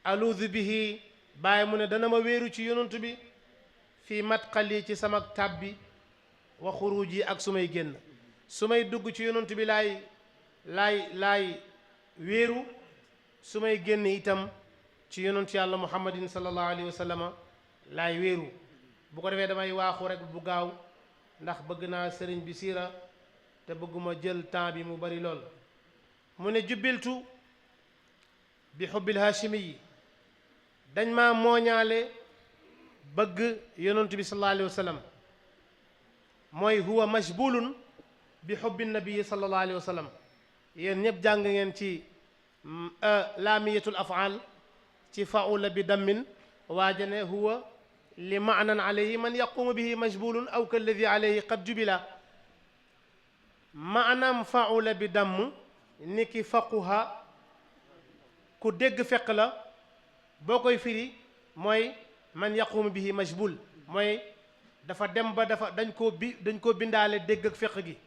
aluudu bihi bàyyi mu ne dana ma wéeru ci yonent bi fii matqali ci sama tàbbi wa xuruuj yi ak su may génn su may dugg ci yonent bi laay wéeru su may génn itam ci yonent yàlla muhammadin sallallahu alayhi wa sallam laay wéeru bu ko defee damay waaxu rek bu gaaw ndax bëgg naa sëriñ bi siira te bëgguma jël temps bi mu bari lool mu ne jubbiltu bi xubbil haashimi yi dañ maa mooñaale bëgg yonent bi sallallahu alayhi wa sallam mooy huwa mashbulun bi xubbi nabii sallallahu alayhi wa sallam yéen ñëpp jàng ngeen ci laamiyatul afaal ci faula bi dammin waajane huwa li maanan alayhi man yaqumu bihi majbulun aw kalladi alayhi qad jubila maanaam faula bi damm ni ki faquha ku dégg feq la boo koy firi mooy man yaqumu bihi majbul mooy dafa dem ba dañ koo bindaale dégg ak feq gi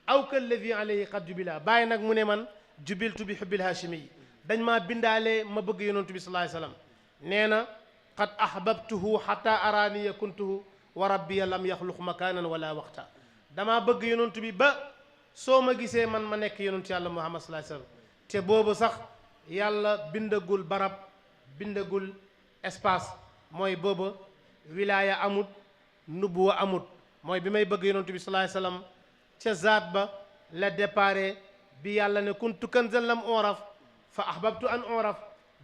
aw kalladi alayhi qad jubila bàyyi nag mu ne man jubiltu bi hubbil hashimi yi dañ maa bindaale ma bëgg yonantu bi sallallahu alayhi wasallam nee na qad ahbabtuhu hatta araniya kuntuhu wa rabbiya lam yaxluq makanan wala waqta damaa bëgg yonantu bi ba soo ma gisee man ma nekk yonantu yàlla muhammad sallallahu alayhi wasallam te boobu sax yàlla bindagul barab bindagul espace mooy booba wilaaya amut nubuwa amut mooy bi may bëgg yonantu bi sallallahu alayhi wasallam ca zaat ba la déparé bi yàlla ne kuntu kanzan lam uraf fa ahbabtu an uraf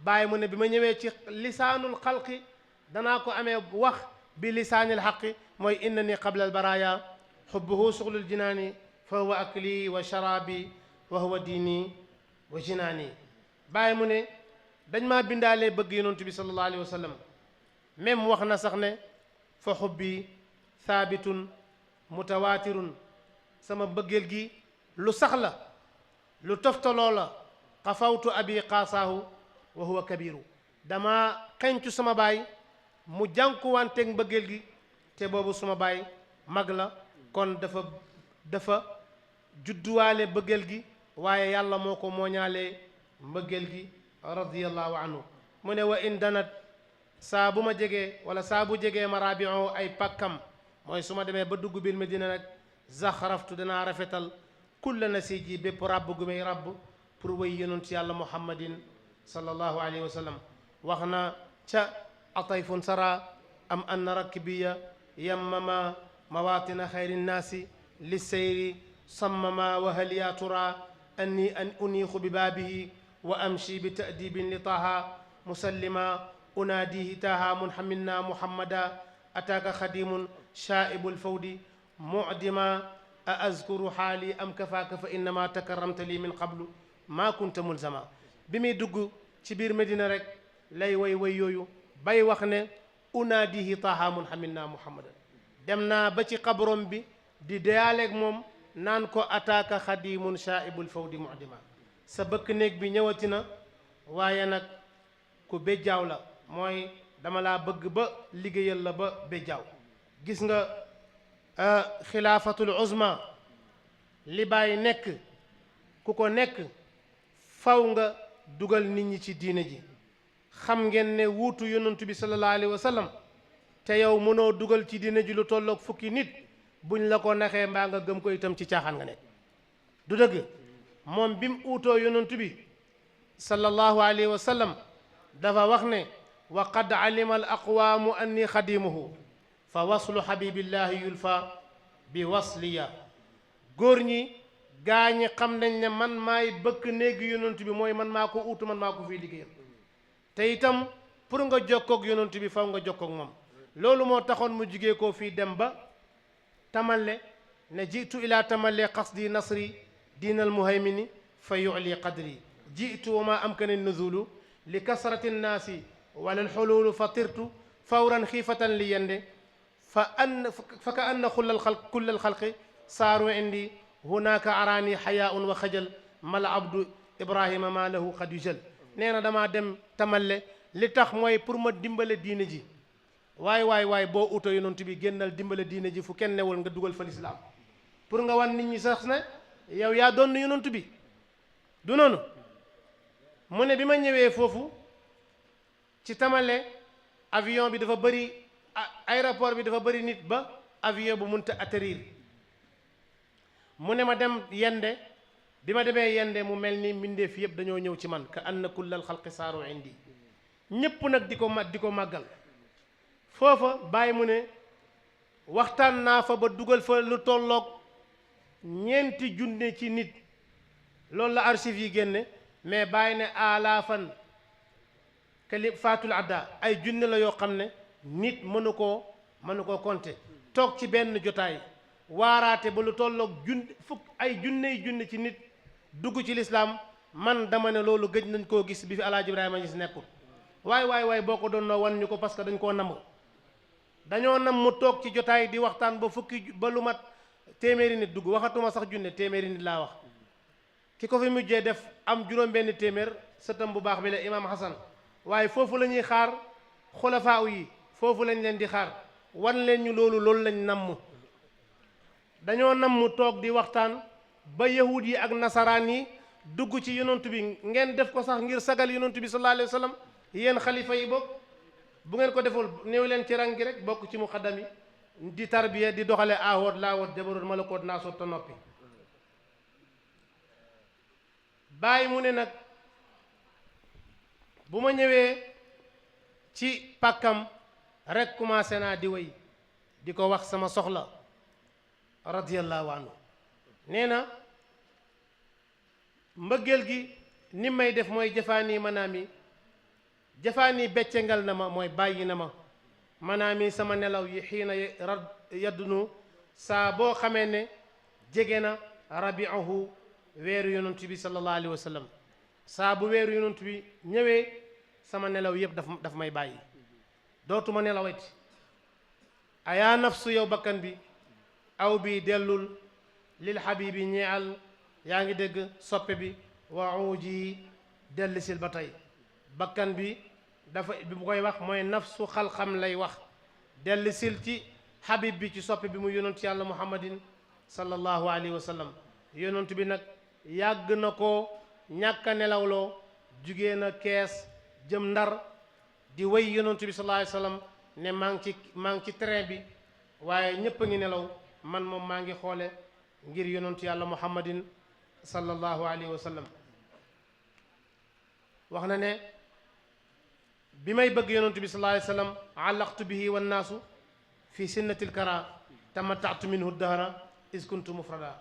bàyyi mu ne bi ma ñëwee ci lisaanul xalqi danaa ko amee wax bi lisaanil xaqi mooy inna ni qabla al baraya xubbuhu suxlul jinaani fa huwa akli wa sharabi wa huwa diini wa jinaani bàyyi mu ne dañ maa bindaalee bëgg yonantu bi sallallahu alayhi wa sallam même wax na sax ne fa xubbi thaabitun mutawaatirun sama bëggeel gi lu sax la lu toftaloo la xafawtu abi qaasaahu wa huwa kabiru dama xencu sama baay mu jànkuwanteeg mbëggeel gi te boobu suma baay mag la kon dafa judduwaale mbëggeel gi waaye yàlla moo ko mooñaalee mbëggeel gi radiyallahu anhu mu ne wa in danat saa bu ma jegee wala saa bu jegee ma rabion ay pakkam mooy su ma demee ba dugg bil medina nag zaxaraftu danaa rafetal kulla nasiji bépp rabb gu may rabb pour way yonent yàlla muhammadin sallallahu alayhi wa sallam wax na ca atayfun sara am anna rakbiya yammama mawatina xayri nnaasi lisseyri sammama wa hal ya tura anni an uniixu bi baabihi wa amshi bi ta'dibin li taha musallima unaadihi taha munhamilna muhammada ataaka xadimun shaa'ibul fawdi mu'dima a azkuru xaali am kafaaka fa innama takarramta lii min qablu maa kunta mulzama bi muy dugg ci biir Medina rek lay way yooyu bay wax ne unaadihi taha munhamilna muhammadan dem naa ba ci xabrom bi di deyaaleeg moom naan ko ataaka xadimun shaa'ibul fawdi mu'dima sa bëkk néeg bi ñëwati na waaye nag ku béjjaaw la mooy dama laa bëgg ba liggéeyal la ba béjjaaw gis nga xilaafatul uzma li bàyyi nekk ku ko nekk faw nga dugal nit ñi ci diine ji xam ngeen ne wuutu yonantu bi sallallahu alayhi wa sallam te yow mënoo dugal ci diine ji lu tolloog fukki nit buñ la ko naxee mbaa nga gëm ko itam ci caaxaan nga nekk du dëgg moom bi mu uutoo yonantu bi sallallahu alayhi wa sallam dafa wax ne wa qad alima al aqwaamu anni xadimuhu fa waslu habibillahi yulfa bi wasliya góor ñi gaa ñi xam nañ ne man maay bëkk néegi yonantu bi mooy man maa ko uutu man maa ko fii liggéeyal te itam pour nga jokkoog yonantu bi faw nga jokkoog moom loolu moo taxoon mu jugee koo fii dem ba tamalle ne jiitu ila tamalle qasdi nasri diinal muhaymini fa yu'li qadri jiitu wa ma amkana nuzulu li kasrati nnaasi wala alxululu fa tirtu fawran xiifatan li yende fa ka anna kulla alxalqi saaru indi hunaka araani xayaun wa xajal mala abdu ibrahima ma lahu qad yujal nee na damaa dem tamalle li tax mooy pour ma dimbale diine ji waay boo uto yonent bi génnal dimbale diine ji fu kenn newul nga dugal fa lislaam pour nga wan nit ñi sax ne yow yaa doon yonent bi du noonu mu ne bi ma ñëwee foofu ci tamale avion bi dafa bëri aéroport bi dafa bëri nit ba avion bu munta atterrir mu ne ma dem yende bi ma demee yende mu mel ni mbindeef yëpp dañoo ñëw ci man ka anna kullal xalqi saaru indi ñépp nag di ko màggal foofa bàyyi mu ne waxtaan naa fa ba dugal fa lu tolloog 4 junne ci nit loolu la archive yi génne mais bàyyi ne alaafan kali faatul adda ay junne la yoo xam ne nit mënu koo compter toog ci benn jotaay waaraate ba lu tolloog ay junne ci nit dugg ci lislaam man dama ne loolu gëj nañ koo gis bi fi alaaji Ibrahima Ñas nekkul waay boo ko doon noo wan ñu ko parce que dañ koo namm dañoo nam mu toog ci jotaay di waxtaan ba lu mat téeméeri nit dugg, waxatuma sax junne, téeméeri nit laa wax. ki ko fi mujjee def am juróom benn téeméer sëtam bu baax bi la imaam Hasan. waaye foofu la ñuy xaar xulafaa yi, foofu lañ leen di xaar wan leen ñu loolu lañ namm. dañoo namm toog di waxtaan ba yahud yi ak nasaraan yi dugg ci yonent bi, ngeen def ko sax ngir sagal yonent bi sallallahu alayhi wa sallam. yéen xalifa yi bokk bu ngeen ko deful néew leen ci rang gi rek bokk ci muqaddam yi di tarbiya di doxale aawoot laawoot jabaroot malakoot naasoot te noppi. bàyyi mu ne nag bu ma ñëwee ci pàkkam rek commencé naa di way di ko wax sama soxla radiyallahu anhu. nee na mbëggeel gi ni may def mooy jëfaani manaami, jëfaani beccengal na ma mooy bàyyi na ma, manaami sama nelaw yi xiina yaddunu saa boo xamee ne jege na rabiahu weeru yonent bi sallallahu alayhi wa sallam. saa bu weeru yonent bi ñëwee sama nelaw yëpp daf may bàyyi, dootuma nelawati. ayaa nafsu yow bakkan bi aw bi dellul lil habibi ñeal, yaa ngi dégg soppe bi, wa uji dellisil ba tey. bakkan bi dafa bi bu koy wax mooy nafsu xalxam lay wax, dellisil ci habib bi ci soppe bi mu yonent yàlla muhammadin sallallahu alayhi wa sallam. yonent bi nag yàgg na ko ñàkk a nelawloo, jugee na Kees jëm Ndar di way yonent bi sallallahu alayhi wa sallam ne maa ngi ci train bi, waaye ñépp a ngi nelaw, man moom maa ngi xoole ngir yonent yàlla muhammadin sallallahu alayhi wa sallam. wax na ne bi may bëgg yonent bi sallallahu alayhi wa sallam allaqtu bihi wannaasu fi sinnatil kara tamatta'tu minhu dahra is kuntu mufrada.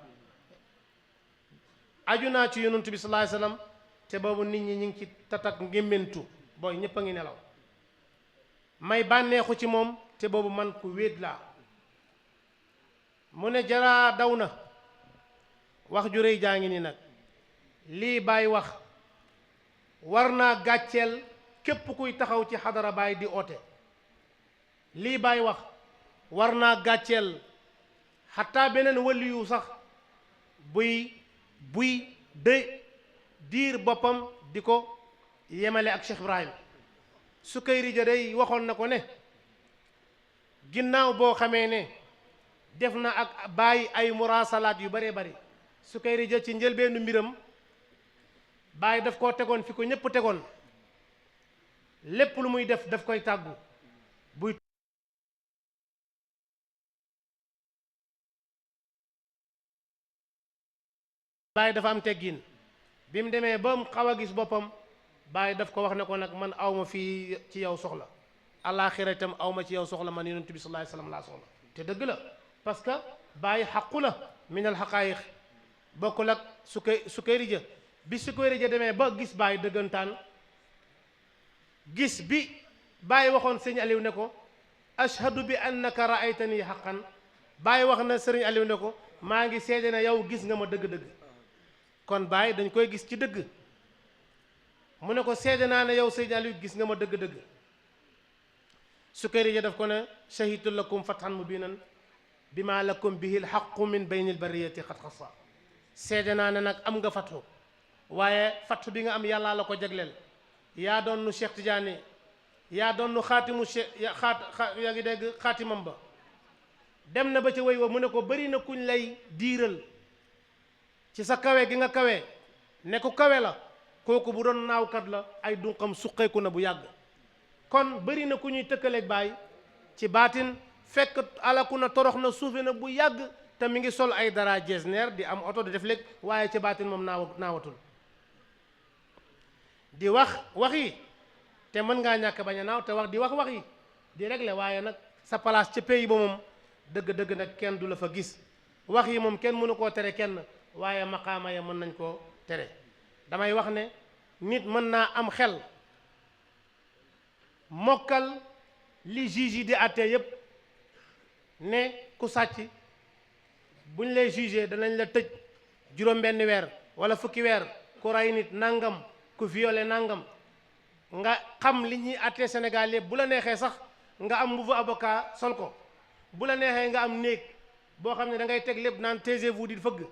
aju naa ci yonent bi sallallahu alayhi wa sallam te boobu nit ñi ñu ngi ci tatak ngémmentu, booy ñépp a ngi nelaw. may bànneexu ci moom te boobu man ku wéet laa. mu ne jaraa daw na, wax ju rëy jaa ngi ni nag. lii Baay wax war naa gàcceel képp kuy taxaw ci xadara Baay di oote. lii Baay wax war naa gàcceel xataa beneen waliyu sax buy diir boppam di ko yemale ak Cheikh Ibrahim. Sukayri ja day waxoon na ko ne ginnaaw boo xamee ne def na ak Baay ay murasalaat yu baree bari, Sukayri ja ci njëlbeenu mbiram Baay daf koo tegoon fi ko ñépp tegoon. lépp lu muy daf koy tàggu. buy Baay dafa am teggin. bi mu demee ba mu xaw a gis boppam, Baay daf ko wax ne ko nag man awma fii ci yow soxla, alaaxira itam awma ci yow soxla, man yonent bi sallallahu alayhi wasallam laa soxla. te dëgg la, parce que Baay xaqu la min al xaqaayiq, bokkul ak Sukayri ja. bi Sukayri ja demee ba gis Baay dëggantaan, gis bi Baay waxoon sëñ Aliou ne ko ashhadu bi annaka raaytani xaqan, Baay wax na sëriñ Aliou ne ko maa ngi seede ne yow gis nga ma dëgg-dëgg. kon Baay dañ koy gis ci dëgg. mu ne ko seede naa ne yow sëñ Aliou gis nga ma dëgg-dëgg. Sukayri ja daf ko ne shahidtu lakum fathan mubinan bima lakum bihi alxaqu min bayni albariyati xat xasa. seede naa ne nag am nga fathu, waaye fathu bi nga am yàllaa la ko jagleel. yaa doon nu Cheikh Tidiane, yaa doon nu xaatimu yaa ngi dégg xaatimam ba. dem na ba ca way wa mu ne ko bëri na kuñ lay diiral ci sa kawe gi nga kawe, ne ku kawe la, kooku bu doon naawkat la ay dunqam suqeeku na bu yàgg. kon bëri na ku ñuy tëkkaleeg Baay ci baatin, fekk alaku na torox na suufe na bu yàgg, te mi ngi sol ay dara jesneer di am oto di def léeg, waaye ci baatin moom naawatul. di wax yi te mën ngaa ñàkk bañ a naaw, te wax yi di régler, waaye nag sa place ca pays ba moom dëgg-dëgg nag kenn du la fa gis. wax yi moom kenn mënu koo tere kenn, waaye maqaama ya mën nañ koo tere. damay wax ne nit mën naa am xel mokkal li juge yi di àtte yépp, ne ku sàcc buñ lay jugé danañ la tëj juróom-benn weer wala fukki weer, ku rey nit nangam, ku violé nangam. nga xam li ñuy àtte Sénégal yépp, bu la neexee sax nga am mbubu avocat sol ko, bu la neexee nga am néeg boo xam ne da ngay teg lépp naan taisez-vous di fëgg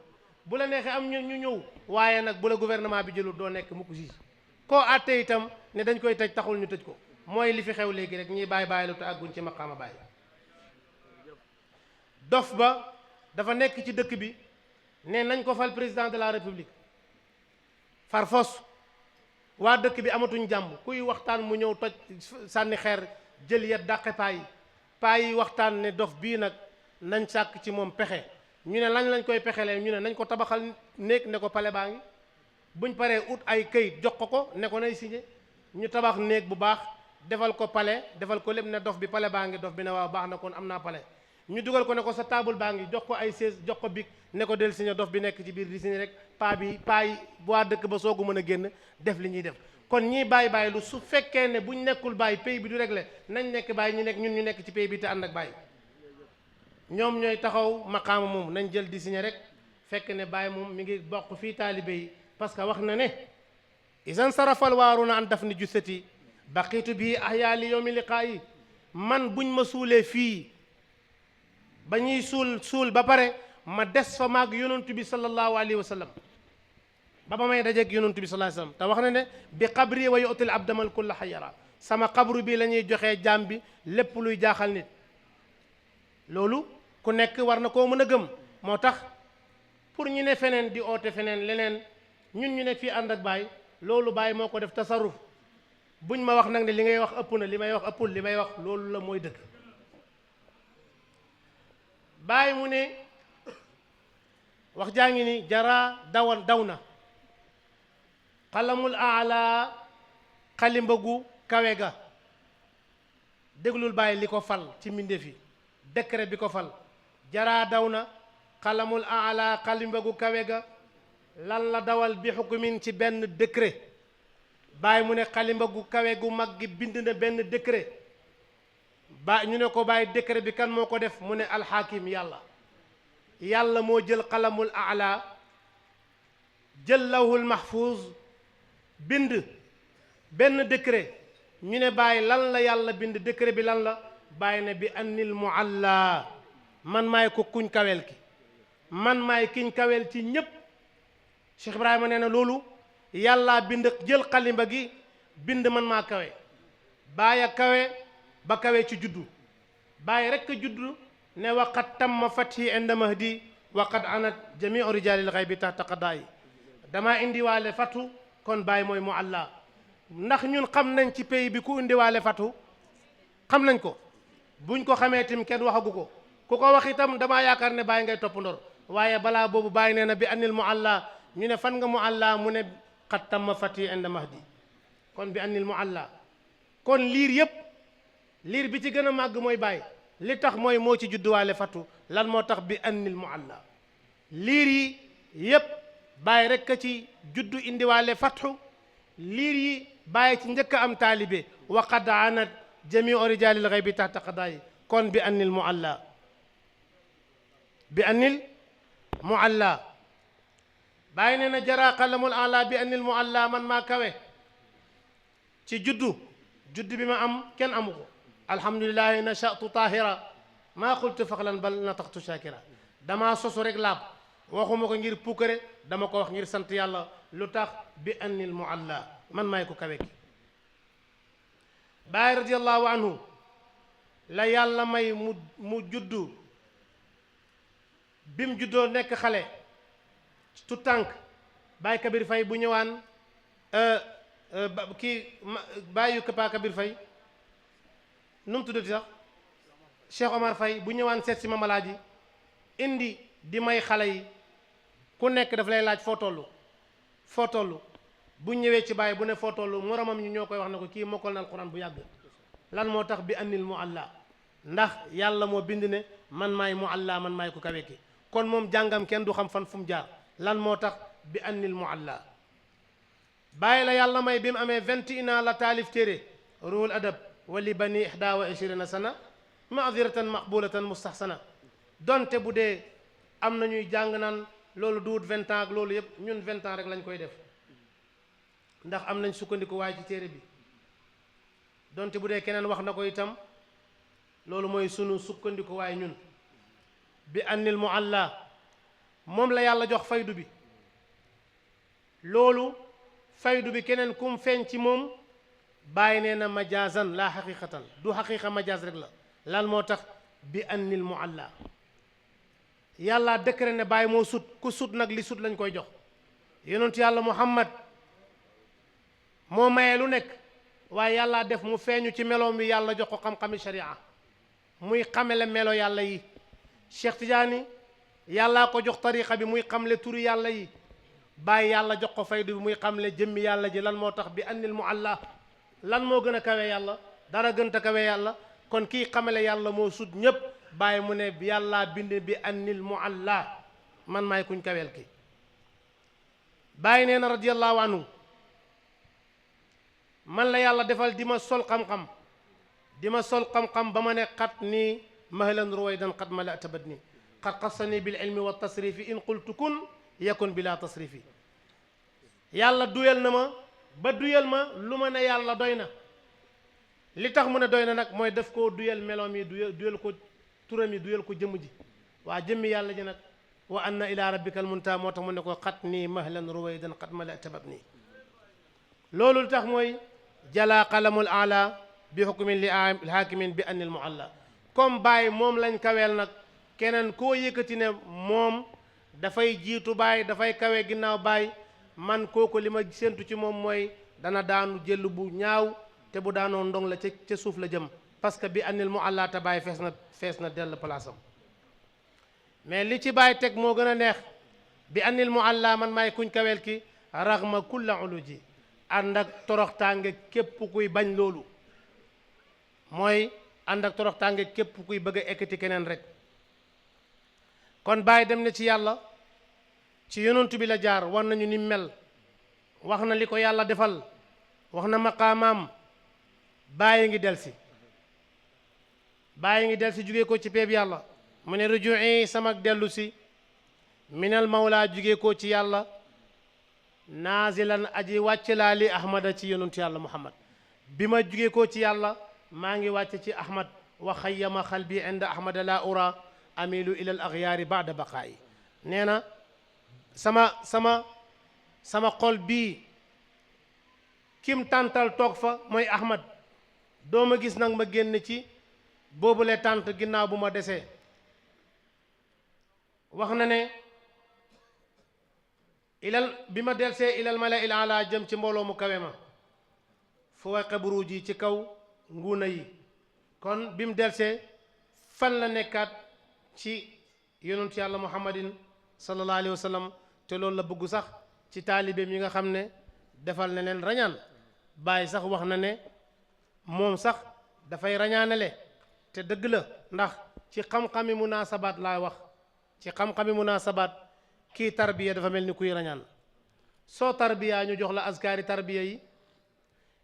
bu la neexee am ñu ñëw waaye nag bu la gouvernement bi jëlul doo nekk mukk juge koo àtte itam ne dañ koy tëj taxul ñu tëj ko mooy li fi xew léegi rek ñiy bàyyi lu te àgguñ ci maqaama bàyyi. dof ba dafa nekk ci dëkk bi ne nañ ko fal président de la république far fos waa dëkk bi amatuñ jàmm kuy waxtaan mu ñëw toj sànni xeer jël yet dàqe paa yi waxtaan ne dof bii nag nañ sàkk ci moom pexe ñu ne lañ koy pexelee ñu ne nañ ko tabaxal néeg ne ko pale baa ngi buñ paree ut ay këyit jox ko ne ko nay signé ñu tabax néeg bu baax defal ko pale defal ko lépp ne dof bi pale baa ngi dof bi ne waaw baax na kon am naa pale ñu dugal ko ne ko sa table baa ngi jox ko ay chaise jox ko bic ne ko del signé dof bi nekk ci biir di signé rek paa yi waa dëkk ba soogu mën a génn def li ñuy def kon ñii bàyyi lu su fekkee ne buñ nekkul bàyyi pays bi du réglé nañ nekk bàyyi ñun ñu nekk ci pays bi te ànd ak bàyyi ñoom ñooy taxaw maqaama moom nañ jël di signé rek fekk ne bàyyi moom mi ngi bokk fii taalibe yi parce que wax na ne isan sarafal waaruna an daf ni jussati baqiitu bii ahyaa li yawmi liqaayi man buñ ma suulee fii ba ñuy suul ba pare ma des fa maag yonantu bi sallallahu alayhi wa sallam ba may dajeeg yonantu bi sallallahu alayhi wa sallam te wax na ne bi qabri wa yu'til abdamal kulla xayara sama qabru bi la ñuy joxee jaam bi lépp luy jaaxal nit loolu ku nekk war na koo mën a gëm moo tax pour ñu ne feneen di oote feneen leneen ñun ñu nekk fii ànd ak baay loolu baay moo ko def tasarruf buñ ma wax nag ne li ngay wax ëpp na li may wax ëppul li may wax loolu la mooy dëgg baay mu ne wax jaa ngi ni jara daw na xalamul aala xalimbagu kawe ga déglul bàyyi li ko fal ci mbindeef yi décret bi ko fal jaraa daw na xalamul aala xalimbagu kawe ga lan la dawal bi xukumin ci benn décret bàyyi mu ne xalimbagu kawe gu mag gi bind na benn décret ñu ne ko bàyyi décret bi kan moo ko def mu ne alxaakim yàlla moo jël xalamul aala jël lawhul mahfuz bind benn décret ñu ne bàyyi lan la yàlla bind décret bi lan la bàyyi ne bi annil mualla man maay ko kuñ kawel ki man maay kiñ kawel ci ñépp Cheikh Ibrahima nee na loolu yàlla bind jël xalimba gi bind man maa kawe bàyyi a kawe ba kawe ci juddu bàyyi rekk juddu ne waqad tamma fathi inda mahdi waqad anat jamiu rijalil ghaybi tahta qada'i dama indiwaale fatu kon bàyyi mooy mualla ndax ñun xam nañ ci pays bi ku indiwaale fatu xam nañ ko buñ ko xamee tim kenn waxagu ko ku ko wax itam damaa yaakaar ne bàyyi ngay topp ndor waaye balaa boobu bàyyi nee na bi annil mualla ñu ne fan nga mualla mu ne qad tamma fati inda mahdi kon bi annil mualla kon liir yépp liir bi ci gën a màgg mooy bàyyi li tax mooy moo ci judduwaale fatu lan moo tax bi annil mualla liir yi yépp bàyyi rekk a ci juddu indiwaale fatu liir yi bàyyi ci njëkk a am taalibe wa qad anat jamiu rijalil ghaybi tahta qada'i kon bi annil mualla bàyyi nee na jara qalamul ala bi annil mualla man maa kawe ci juddu bi ma am kenn amu ko alhamdulillahi nachatu tahira maa qultu faxlan bal nataxtu shakira damaa sosu rek laab waxuma ko ngir puukare dama ko wax ngir sant yàlla lu tax bi annil mualla man maay ko kawe ki Baay radiyallahu anhu la yàlla may mu juddu bim juddoo nekk xale tu tànk Baay Kabir Fay bu ñëwaan kii bàyyu Paa Kabir Fay nu mu tuddati sax Cheikh Omar Fay bu ñëwaan seet si mamalaaji indi di may xale yi ku nekk daf lay laaj foo toll bu ñëwee ci bàyyi bu ne foo toll moromam ñi ñoo koy wax ne ko kii mokkal na alquran bu yàgg lan moo tax bi annil mualla ndax yàlla moo bind ne man maay mualla man maay ko kawe ki kon moom jàngam kenn du xam fan fu mu jaar lan moo tax bi annil mualla bàyyi la yàlla may bi mu amee 21 ans la taalif téere ruhul adab wali bani 21 sana madiratan maqbulatan mustahsana donte bu dee am na ñuy jàng naan loolu duwut 20 ans ak loolu yëpp ñun 20 ans rek lañ koy def ndax am nañ sukkandiku waaye ci téere bi donte bu dee keneen wax na ko itam loolu mooy sunu sukkandiku waaye ñun bi annil mualla moom la yàlla jox faydu bi loolu faydu bi keneen kum feeñ ci moom bàyyi nee na majaazan laa xaqiqatan du xaqiqa majaaz rek la lan moo tax bi annil mualla yàlla décret ne bàyyi moo sut ku sut nag li sut lañ koy jox yonentu yàlla muhammad moo mayee lu nekk waaye yàlla def mu feeñu ci meloom wi yàlla jox ko xam-xami sharia muy xamele melo yàlla yi Cheikh Tidiane yàllaa ko jox tariqa bi muy xamle turi yàlla yi bàyyi yàlla jox ko faydu bi muy xamle jëmmi yàlla ji lan moo tax bi annil mualla lan moo gën a kawe yàlla dara gën a kawe yàlla kon kii xamale yàlla moo sut ñépp bàyyi mu ne yàlla bind bi annil mualla man maay kuñ kaweel ki bàyyi nee na radiyallahu anhu man la yàlla defal di ma sol xam-xam ba ma ne xat nii mahlan ruwaydan xat ma la tabat nii xat xassani bil ilmi wa tasrifi in qultu kun yakun bila tasrifi yàlla duyal na ma ba duyal ma lu ma ne yàlla doy na li tax mu ne doy na nag mooy def koo duyal meloom yi duyal ko turam yi duyal ko jëmm ji waa jëmmi yàlla ji nag wa anna ila rabbika almuntaha moo tax mu ne ko xat nii mahlan ruwaydan xat ma la tabat nii loolu li tax mooy jala qalamul ala bi hukmin li hakimin bi annil mualla comme Baye moom lañ kaweel nag keneen koo yëkkati ne moom dafay jiitu Baye dafay kawe ginnaaw Baye man kooku li ma séentu ci moom mooy dana daanu jël bu ñaaw te bu daanoo ndong la ca suuf la jëm parce que bi annil mualla te Baye fees na dell place am mais li ci Baye teg moo gën a neex bi annil mualla man maay kuñ kaweel ki raxma kulla uluji ànd ak toroxtaange képp kuy bañ loolu mooy ànd ak toroxtaange képp kuy bëgg a ekkati keneen rek kon Baye dem na ci yàlla ci yonantu bi la jaar war nañu ni mel wax na li ko yàlla defal wax na maqaamaam Baye ngi delsi jóge ko ci peeb yàlla mu ne rujui sama dellu si minal mawla jóge ko ci yàlla naazilan aji wàcc laa li ahmada ci yonantu yàlla muhammad bi ma jóge ko ci yàlla maa ngi wàcc ci ahmad wa xayyama xalbi inda ahmada la ura amilu ila al axyaari baada baqaayi nee na sama xol bii kim tàntal toog fa mooy ahmad doo ma gis nag ma génn ci boobule tànt ginnaaw bu ma desee wax na ne bi ma delsee ilal mala il ala jëm ci mbooloo mu kawe ma fu waqe buruuj yi ci kaw nguuna yi kon bi mu delsee fan la nekkaat ci yonentu yàlla muhammadin sallallahu alayhi wa sallam te loolu la bëgg sax ci taalibeem yi nga xam ne defal na leen rañaan Baye sax wax na ne moom sax dafay rañaanale te dëgg la ndax ci xam-xami munaasabaat laay wax ci xam-xami munaasabaat kii tarbiya dafa mel ni kuy rañaan soo tarbiya ñu jox la askaari tarbiya yi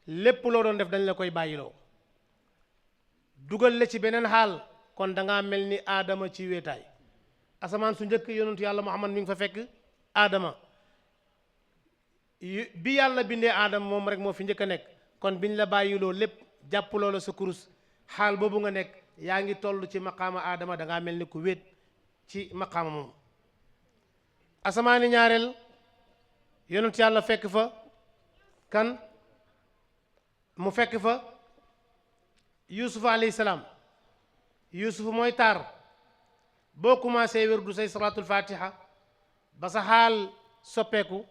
lépp loo doon def dañ la koy bàyyiloo dugal la ci beneen xaal kon dangaa mel ni aadama ci wéetaay asamaan su njëkk yonentu yàlla muhammad mi ngi fa fekk aadama bi yàlla bindee aadama moom rek moo fi njëkk a nekk kon biñ la bàyyiloo lépp jàpp loola sa kurus xaal boobu nga nekk yaa ngi toll ci maqaama aadama dangaa mel ni ku wéet ci maqaama moom asamaani ñaareel yonent yàlla fekk fa kan mu fekk fa yusuf alayhi salaam yusuf mooy taar boo commencé wérdu say salaatul fatiha ba sa xaal soppeeku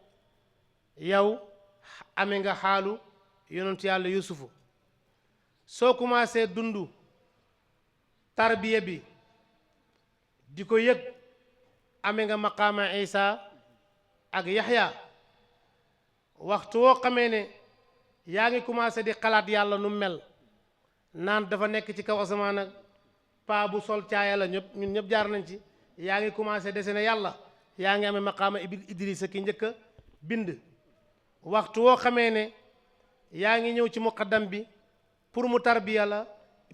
yow amee nga xaalu yonent yàlla yusufu soo commencé dundu tarbiya bi di ko yëg amee nga maqaama isa ak yaxya waxtu woo xamee ne yaa ngi commencé di xalaat yàlla nu mel naan dafa nekk ci kaw asamaan ak paa bu sol caaya la ñun ñëpp jaar nañ ci yaa ngi commencé dese ne yàlla yaa ngi amee maqaama idrisa ki njëkk a bind waxtu woo xamee ne yaa ngi ñëw ci muqaddam bi pour mu tarbiya la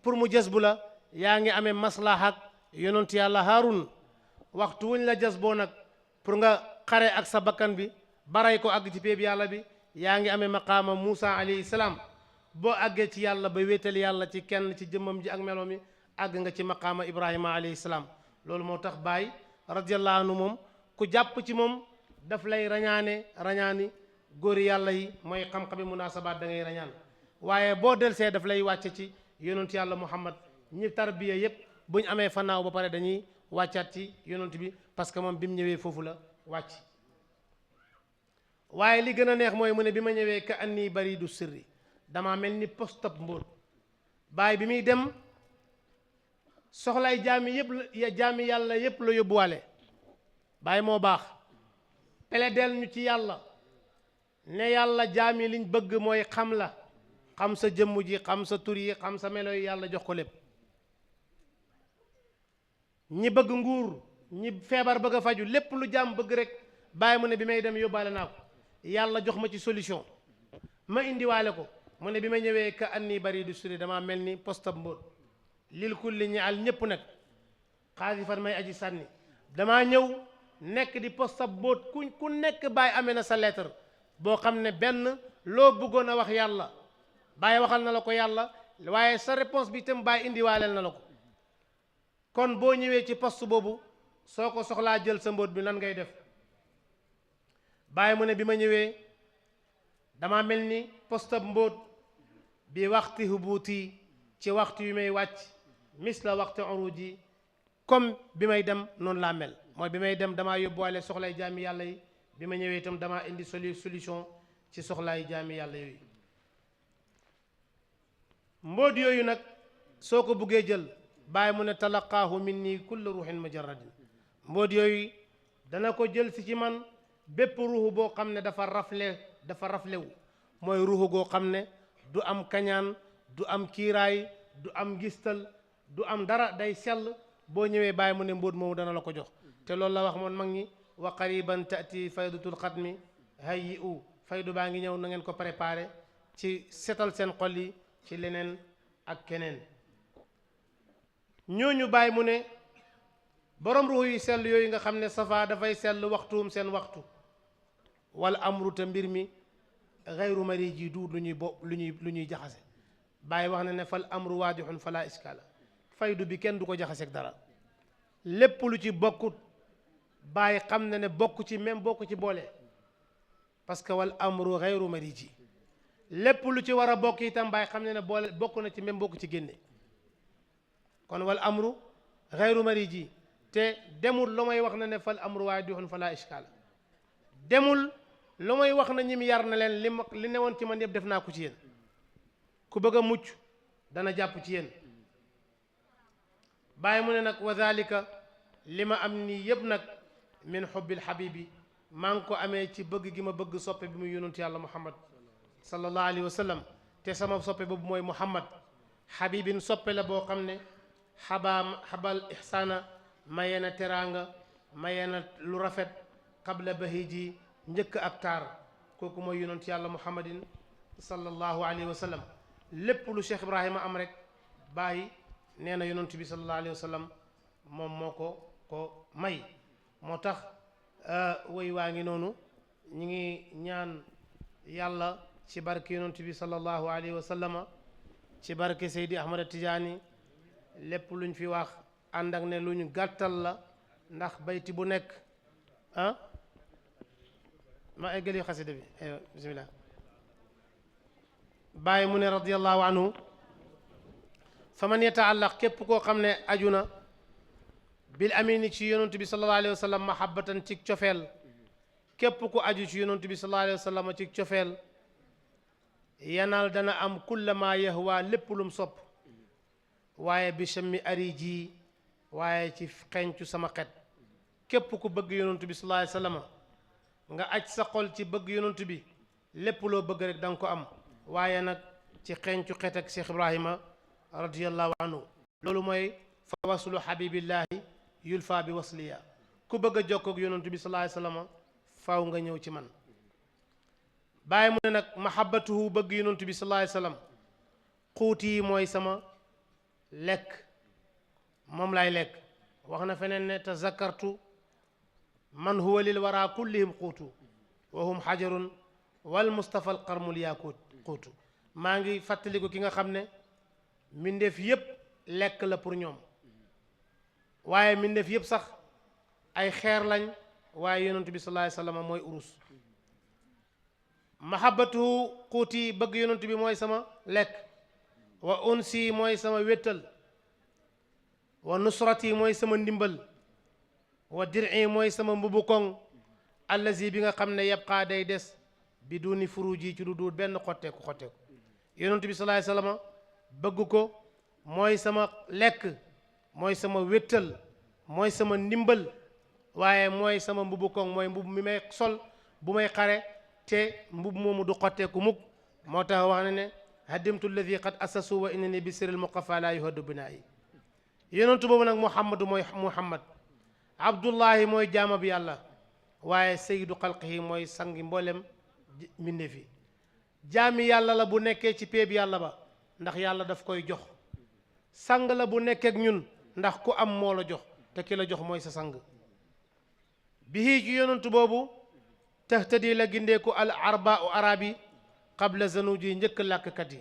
pour mu jasbu la yaa ngi amee maslaha ak yonent yàlla Haarun waxtu wuñ la jasboo nag pour nga xare ak sa bakkan bi baray ko àgg ci péeb yàlla bi yaa ngi amee maqaama Muusa alayhi salaam boo àggee ci yàlla ba wéetal yàlla ci kenn ci jëmmam ji ak meloom yi àgg nga ci maqaama Ibrahima alayhi salaam loolu moo tax Baay radiyallahu anhu moom ku jàpp ci moom daf lay rañaani góori yàlla yi mooy xam-xami munaasabaat da ngay rañaan waaye boo delsee daf lay wàcce ci yonent yàlla Muhammad ñi tarbiya yépp bu ñu amee fanaaw ba pare dañuy wàccaat ci yonent bi parce que moom bi mu ñëwee foofu la wàcc waaye li gën a neex mooy mu ne bi ma ñëwee ka anni baridu sirri dama mel ni postab mbóot Baay bi muy dem soxlay jaami yàlla yépp la yóbbuwaale Baay moo baax peledeel ñu ci yàlla ne yàlla jaami liñ bëgg mooy xam la xam sa jëmm ji xam sa tur yi xam sa melo yi yàlla jox ko lépp ñi bëgg nguur ñi feebar bëgg a faju lépp lu jaam bëgg rek Baay mu ne bi may dem yóbbaale naa ko yàlla jox ma ci solution ma indiwaale ko mu ne bi ma ñëwee ka anni baridu suri dama mel ni postab mbóot lil kulli ñi al ñépp nag xaasifan may aji sànni damaa ñëw nekk di postab mbóot ku nekk Baay amee na sa lettre boo xam ne benn loo bëggoon a wax yàlla Baay waxal na la ko yàlla waaye sa réponse bi itam Baay indiwaaleel na la ko kon boo ñëwee ci poste boobu soo ko soxlaa jël sa mbóot bi nan ngay def Baay mu ne bi ma ñëwee dama mel ni postab mbóot bi waxti hubuuti ci waxtu yu may wàcc misla waxti uruji comme bi may dem noonu laa mel mooy bi may dem damaa yóbbuwaale soxlay jaami yàlla yi bi ma ñëwee itam damaa indi solution ci soxlaay jaami yàlla yooyu mbóot yooyu nag soo ko buggee jël Baay mu ne talaqaahu minni kullu ruuxin mujarradin mbóot yooyu dana ko jël si ci man bépp ruuxu boo xam ne dafa raflewu mooy ruuxu goo xam ne du am kañaan du am kiiraay du am gistal du am dara day sell boo ñëwee Baay mu ne mbóot moomu dana la ko jox te loolu la wax moon mag ñi wa qariban taati faydatul xatmi hayyi u faydu baa ngi ñëw na ngeen ko préparé ci setal seen xol yi ci leneen ak keneen ñooñu Baay mu ne borom ruux yu sell yooyu nga xam ne safa dafay sell waxtuum seen waxtu wala amru te mbir mi xayru mari ji duur lu ñuy jaxase Baay wax na ne fal amru waadixun fala iskala faydu bi kenn du ko jaxaseeg dara lépp lu ci bokkut Baay xam na ne bokk ci même bokk ci boole parce que wal amru xayru mari ji lépp lu ci war a bokk itam Baay xam ne ne boole bokk na ci même bokk ci génne kon wal amru xayru mari ji te demul lu may wax na ne fal amru waadixun fala iskala demul lu may wax na ñim yar na leen li newoon ci man yëpp def naa ko ci yéen ku bëgg a mucc dana jàpp ci yéen Baay mu ne nag wa zalika li ma am nii yëpp nag min xubbil habibi maa ngi ko amee ci bëgg gi ma bëgg soppe bi muy yonent yàlla Muhammad sallallahu alayhi wa sallam te sama soppe boobu mooy Muhammad habibin soppe la boo xam ne xabal ihsaana mayee na teraanga mayee na lu rafet qabla bahiji njëkk ak taar kooku mooy yonent yàlla Muhammadin sallallahu alayhi wa sallam lépp lu Cheikh Ibrahima am rek Baay nee na yonent bi sallallahu alayhi wa sallam moom moo ko may moo tax woy waa ngi noonu ñi ngi ñaan yàlla ci barke yonent bi sallallahu alayhi wa sallama ci barke Seydi Ahmad Tijaani lépp luñ fi wax ànd ak ne luñ gàttal la ndax bayti bu nekk ma eggali xasida bi aywa bismillah Baay mu ne radiyallahu anhu fa man yataallaq képp koo xam ne aju na bil amini ci yonent bi sallallahu alayhi wa sallam mahabbatan ci cofeel képp ku aju ci yonent bi sallallahu alayhi wa sallam ci cofeel yanal dana am kulla ma yahwa lépp lum sopp waaye bi chammi ari ji waaye ci xencu sama xet képp ku bëgg yonent bi sallallahu alayhi wa sallam nga aj sa xol ci bëgg yonent bi lépp loo bëgg rek da nga ko am waaye nag ci xencu xet ak Cheikh Ibrahima radiyallahu anhu loolu mooy fa waslu habibillahi yulfa bi wasliya ku bëgg a jokkoo ak yonent bi sallallahu alayhi wa sallam faaw nga ñëw ci man Baay mu ne nag mahabbatuhu bëgg yonent bi sallallahu alayhi wa sallam xuuti yi mooy sama lekk moom laay lekk wax na feneen ne tazakkartu man huwa lil wara kullihim xuutu wa hum xajarun wal mustafa al qarmul yaakut xuutu maa ngi fàttaliku ki nga xam ne mbindeef yépp lekk la pour ñoom waaye mbindeef yëpp sax ay xeer lañ waaye yonent bi sallallahu alayhi wasallam mooy urus mahabbatuhu quuti bëgg yonent bi mooy sama lekk wa unsi mooy sama wéttal wa nusrati mooy sama ndimbal wa dir'i mooy sama mbubu koŋ allazi bi nga xam ne yabqaa day des bi duni furuji ci lu dul benn xotteeku yonent bi sallallahu alayhi wasallam bëgg ko mooy sama lekk mooy sama wéttal mooy sama ndimbal waaye mooy sama mbubu koŋ mooy mbub mi may sol bu may xare te mbub moomu du xotteeku mukk moo tax wax na ne hadimtu alladi qad assasu wa innani bi siril muqafa la yuhaddu binaayi yonentu boobu nag muhammadu mooy muhammad abdullahi mooy jaama bi yàlla waaye sayyidu xalqihi mooy sangi mboolem mbinde fi jaami yàlla la bu nekkee ci péeb yàlla ba ndax yàlla daf koy jox sang la bu nekkee ak ñun ndax ku am moo la jox te ki la jox mooy sa sang bihi ci yonentu boobu tahtadi la gindeeku al arba u arabi qabla zanuji njëkk làkkat yi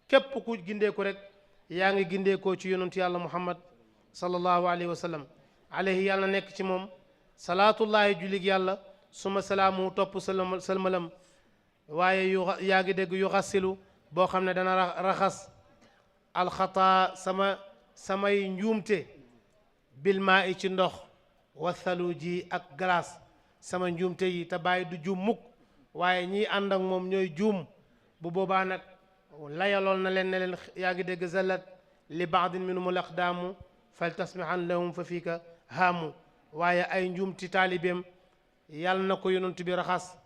képp ku gindeeku rek yaa ngi gindeekoo ci yonentu yàlla muhammad sallallahu alayhi wa sallam alayhi yàlla nekk ci moom salaatullahi jullig yàlla suma salaamu topp salmalam waaye yaa ngi dégg yu xasilu boo xam ne dana raxas alxataa samay njuumte bilmaa i ci ndox wa thaluji ak glace sama njuumte yi te bàyyi du juum mukk waaye ñii ànd ak moom ñooy juum bu boobaa nag layaloon na leen ne leen yaa ngi dégg zallat li baadin minhum al aqdaamu fal tasmihan lahum fa fiika haamu waaye ay njuumti taalibeem yàlla na ko yonent bi raxas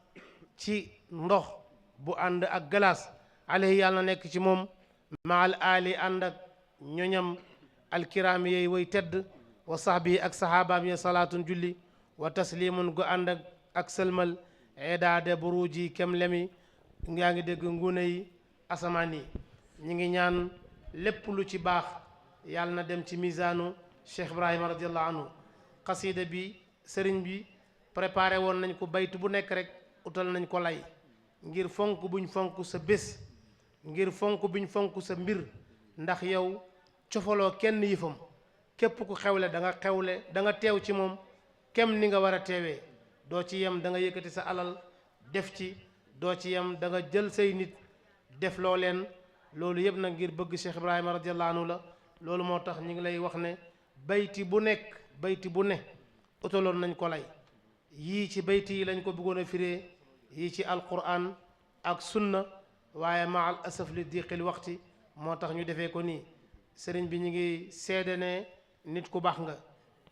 ci ndox bu ànd ak glace alayhi yàlla na nekk ci moom maal aali ànd ak ñoñam alkiraam yeey way tedd wa sahbihi ak sahabaam ya salaatun julli wa taslimun gu ànd ak sëlmal edaade buruji kem lemi yaa ngi dégg ngune yi asamaan yi ñi ngi ñaan lépp lu ci baax yàlla na dem ci misaanu Cheikh Ibrahima radiallahu anhu xasida bi sëriñ bi préparé woon nañ ko baytu bu nekk rek utal nañ ko lay ngir fonk buñ fonk sa bés ngir fonk buñ fonk sa mbir ndax yow cofaloo kenn yëfam képp ku xewle da nga teew ci moom kem ni nga war a teewee doo ci yem da nga yëkkati sa alal def ci doo ci yem da nga jël say nit def loo leen loolu yëpp nag ngir bëgg Cheikh Ibrahima radiallahu anhu la loolu moo tax ñu ngi lay wax ne bayti bu ne utaloon nañ ko lay yii ci bayti yi lañ ko bëggoon a firee yii ci alquran ak sunna waaye ma al asaf li diqil waxti moo tax ñu defee ko nii sëriñ bi ñu ngi seede ne nit ku baax nga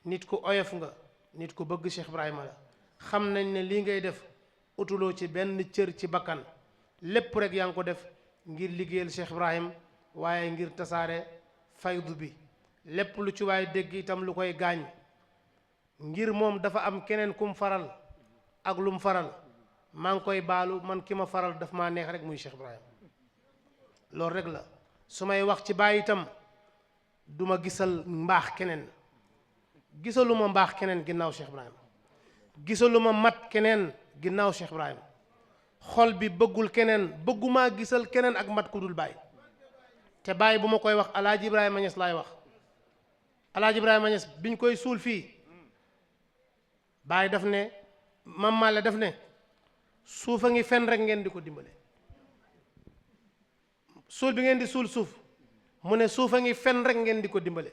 nit ku oyof nga nit ku bëgg Cheikh Ibrahima la xam nañ ne lii ngay def utuloo ci benn cër ci bakkan lépp rek yaa ngi ko def ngir liggéeyal Cheikh Ibrahim waaye ngir tasaare faydu bi lépp lu ci waay dégg itam lu koy gaañ ngir moom dafa am keneen kum faral ak lum faral maa ngi koy baalu man ki ma faral daf maa neex rek muy Cheikh Ibrahim loolu rek la su may wax ci baay itam du ma gisal mbaax keneen gisaluma mbaax keneen ginnaaw Cheikh Ibrahim gisaluma mat keneen ginnaaw Cheikh Ibrahim xol bi bëggul keneen bëggumaa gisal keneen ak mat ku dul baay te baay bu ma koy wax alaaji Ibrahima Niass laay wax alaaji Ibrahima Niass biñ koy suul fii baay daf ne mam Male daf ne suuf a ngi fen rek ngeen di ko dimbale suul bi ngeen di suul suuf mu ne suuf a ngi fen rek ngeen di ko dimbale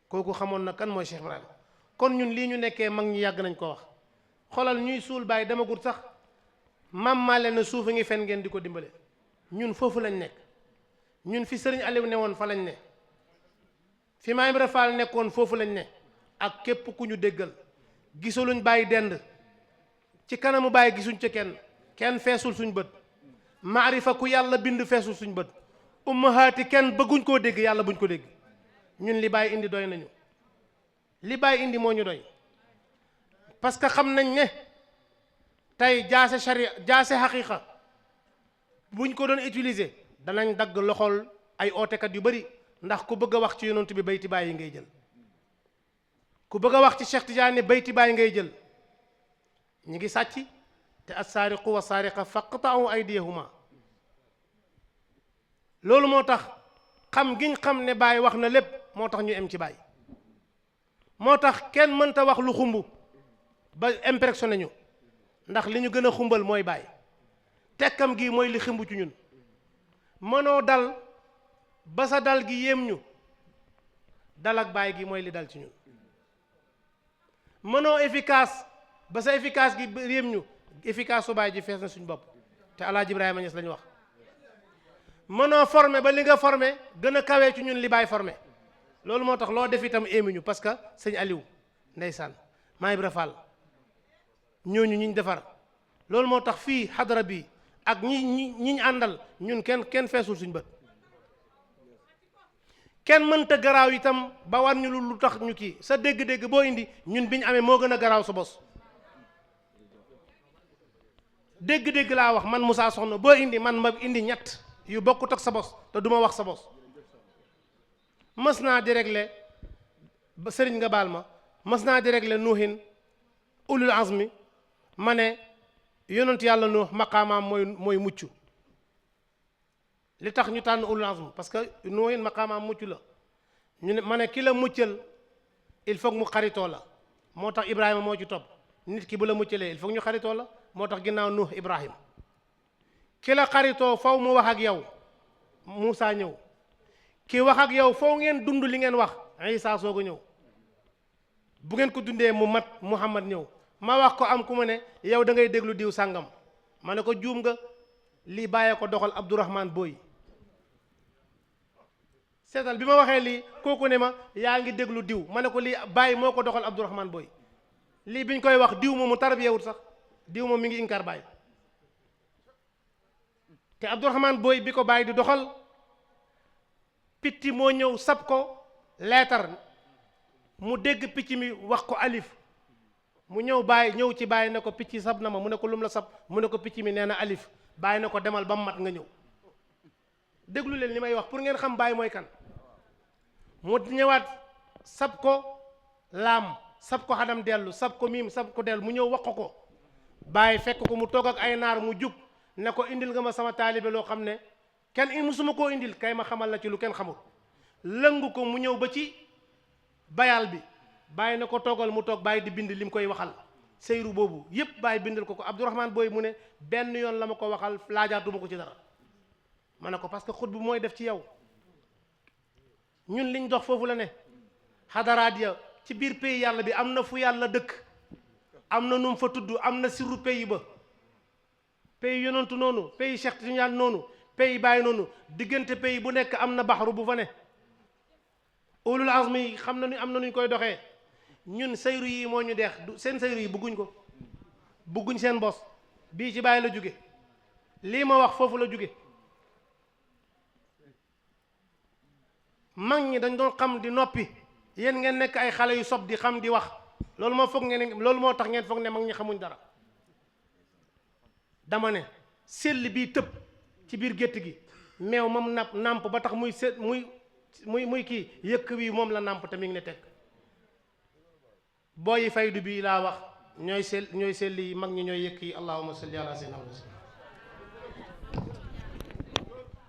kooku xamoon na kan mooy Cheikh Ibrahima kon ñun lii ñu nekkee mag ñi yàgg nañ ko wax xoolal ñuy suul baay dama gut sax mam Male ne suuf a ngi fen ngeen di ko dimbale ñun foofu lañ nekk ñun fi sëriñ Aliou ne woon fa lañ ne fi Maam Ibra Fall nekkoon foofu lañ ne ak képp ku ñu déggal gisaluñ bàyyi dend ci kanamu bàyyi gisuñ ca kenn feesul suñ bët maarifa ku yàlla bind feesul suñ bët ummahaati kenn bëgguñ koo dégg yàlla buñ ko dégg ñun li bàyyi indi doy nañu li bàyyi indi moo ñu doy parce que xam nañ ne tey jaase sharia jaase xaqiiqa buñ ko doon utiliser danañ dagg loxol ay ootekat yu bari ndax ku bëgg a wax ci yonent bi bayti bàyyi ngay jël ku bëgg a wax ci Cheikh Tidiane bayti bàyyi ngay jël ñi ngi sàcc te as-saariqu wa saariqa faqta'u aydiyahuma loolu moo tax xam giñ xam ne Baay wax na lépp moo tax ñu em ci Baay moo tax kenn mënta wax lu xumb ba impressionné ñu ndax li ñu gën a xumbal mooy Baay tekkam gi mooy li ximbu ci ñun mënoo dal ba sa dal gi yéem ñu dal ak Baay gi mooy li dal ci ñun mënoo efficace ba sa efficace gi yéem ñu efficace su Baay ji fees na suñu bopp te Alaaji Ibrahima Niass lañu wax mënoo formé ba li nga formé gën a kawee ci ñun li Baay formé loolu moo tax loo def itam éemuñu parce que sëñ Aliou ndeysaan maa Ibra Fall ñooñu ñiñ defar loolu moo tax fii xadara bi ak ñiñ àndal ñun kenn feesul suñ bët kenn mënta garaaw itam ba war ñu lu tax ñu kii sa dégg-dégg boo indi ñun biñ amee moo gën a garaaw sa bos dégg-dégg laa wax man Moussa Soxna boo indi man ma indi ñett yu bokkut ak sa bos te duma wax sa bos mës naa di régler ba sëriñ nga baal ma mës naa di régler nuuhin ulul azmi ma ne yonent yàlla nuux maqaamaam mooy mucc li tax ñu tànn ulul azmi parce que nuuhin maqaamaam mucc la ñu ne ma ne ki la muccal il faut mu xaritoo la moo tax Ibrahima moo ci topp nit ki bu la muccalee il faut ñu xaritoo la moo tax ginnaaw nuux Ibrahima ki la xaritoo faw mu wax ak yow Moussa ñëw ki wax ak yow foo ngeen dund li ngeen wax Isa soog a ñëw bu ngeen ko dundee mu mat Muhammad ñëw ma wax ko am ku ma ne yow da ngay déglu diw sàngam ma ne ko juum nga lii bàyyee ko doxal Abdourahman Boy seetal bi ma waxee lii kooku ne ma yaa ngi déglu diw ma ne ko lii bàyyi moo ko doxal Abdourahman Boy lii biñ koy wax diw moomu tarbiyewut sax diw moom mi ngi inkar bàyyi te Abdourahman Boy bi ko bàyyi di doxal pitti moo ñëw sab ko leetar mu dégg picc mi wax ko alif mu ñëw bàyyi ñëw ci bàyyi ne ko picc sab na ma mu ne ko lum la sab mu ne ko picc mi nee na alif bàyyi ne ko demal ba mu mat nga ñëw déglu leen li may wax pour ngeen xam bàyyi mooy kan mu ñëwaat sab ko laam sab ko xadam dellu sab ko miim sab ko dellu mu ñëw wax ko bàyyi fekk ko mu toog ak ay naar mu jug ne ko indil nga ma sama taalibe loo xam ne kenn musuma koo indil kay ma xamal la ci lu kenn xamul lëngu ko mu ñëw ba ci bayal bi bàyyi na ko toogal mu toog bàyyi di bind li mu koy waxal seyru boobu yépp bàyyi bindal ko Abdourahman Boy mu ne benn yoon la ma ko waxal laajaatuma ko ci dara ma ne ko parce que xut bu mooy def ci yow ñun liñ dox foofu la ne xadaraat ya ci biir pays yàlla bi am na fu yàlla dëkk am na nu mu fa tudd am na siru pays ba pays yonantu noonu pays Cheikh Tidiane noonu pays bàyyi noonu diggante pays bu nekk am na baxaru bu fa ne ulul azmi yi xam na nu am na nuñ koy doxee ñun sayru yi moo ñu deex seen sayru yi bëgguñ ko bëgguñ seen bos bii ci bàyyi la jóge lii ma wax foofu la jóge mag ñi dañ doon xam di noppi yéen ngeen nekk ay xale yu sob di xam di wax loolu moo foog ngeen loolu moo tax ngeen foog ne mag ñi xamuñ dara dama ne sell bii tëb ci biir gétt gi meew moom nàmp ba tax muy kii yëkk wi moom la nàmp te mi ngi ne teg booyi faydu bi laa wax ñooy sell yi mag ñi ñooy yëkk yi allahumma salli ala sayyidina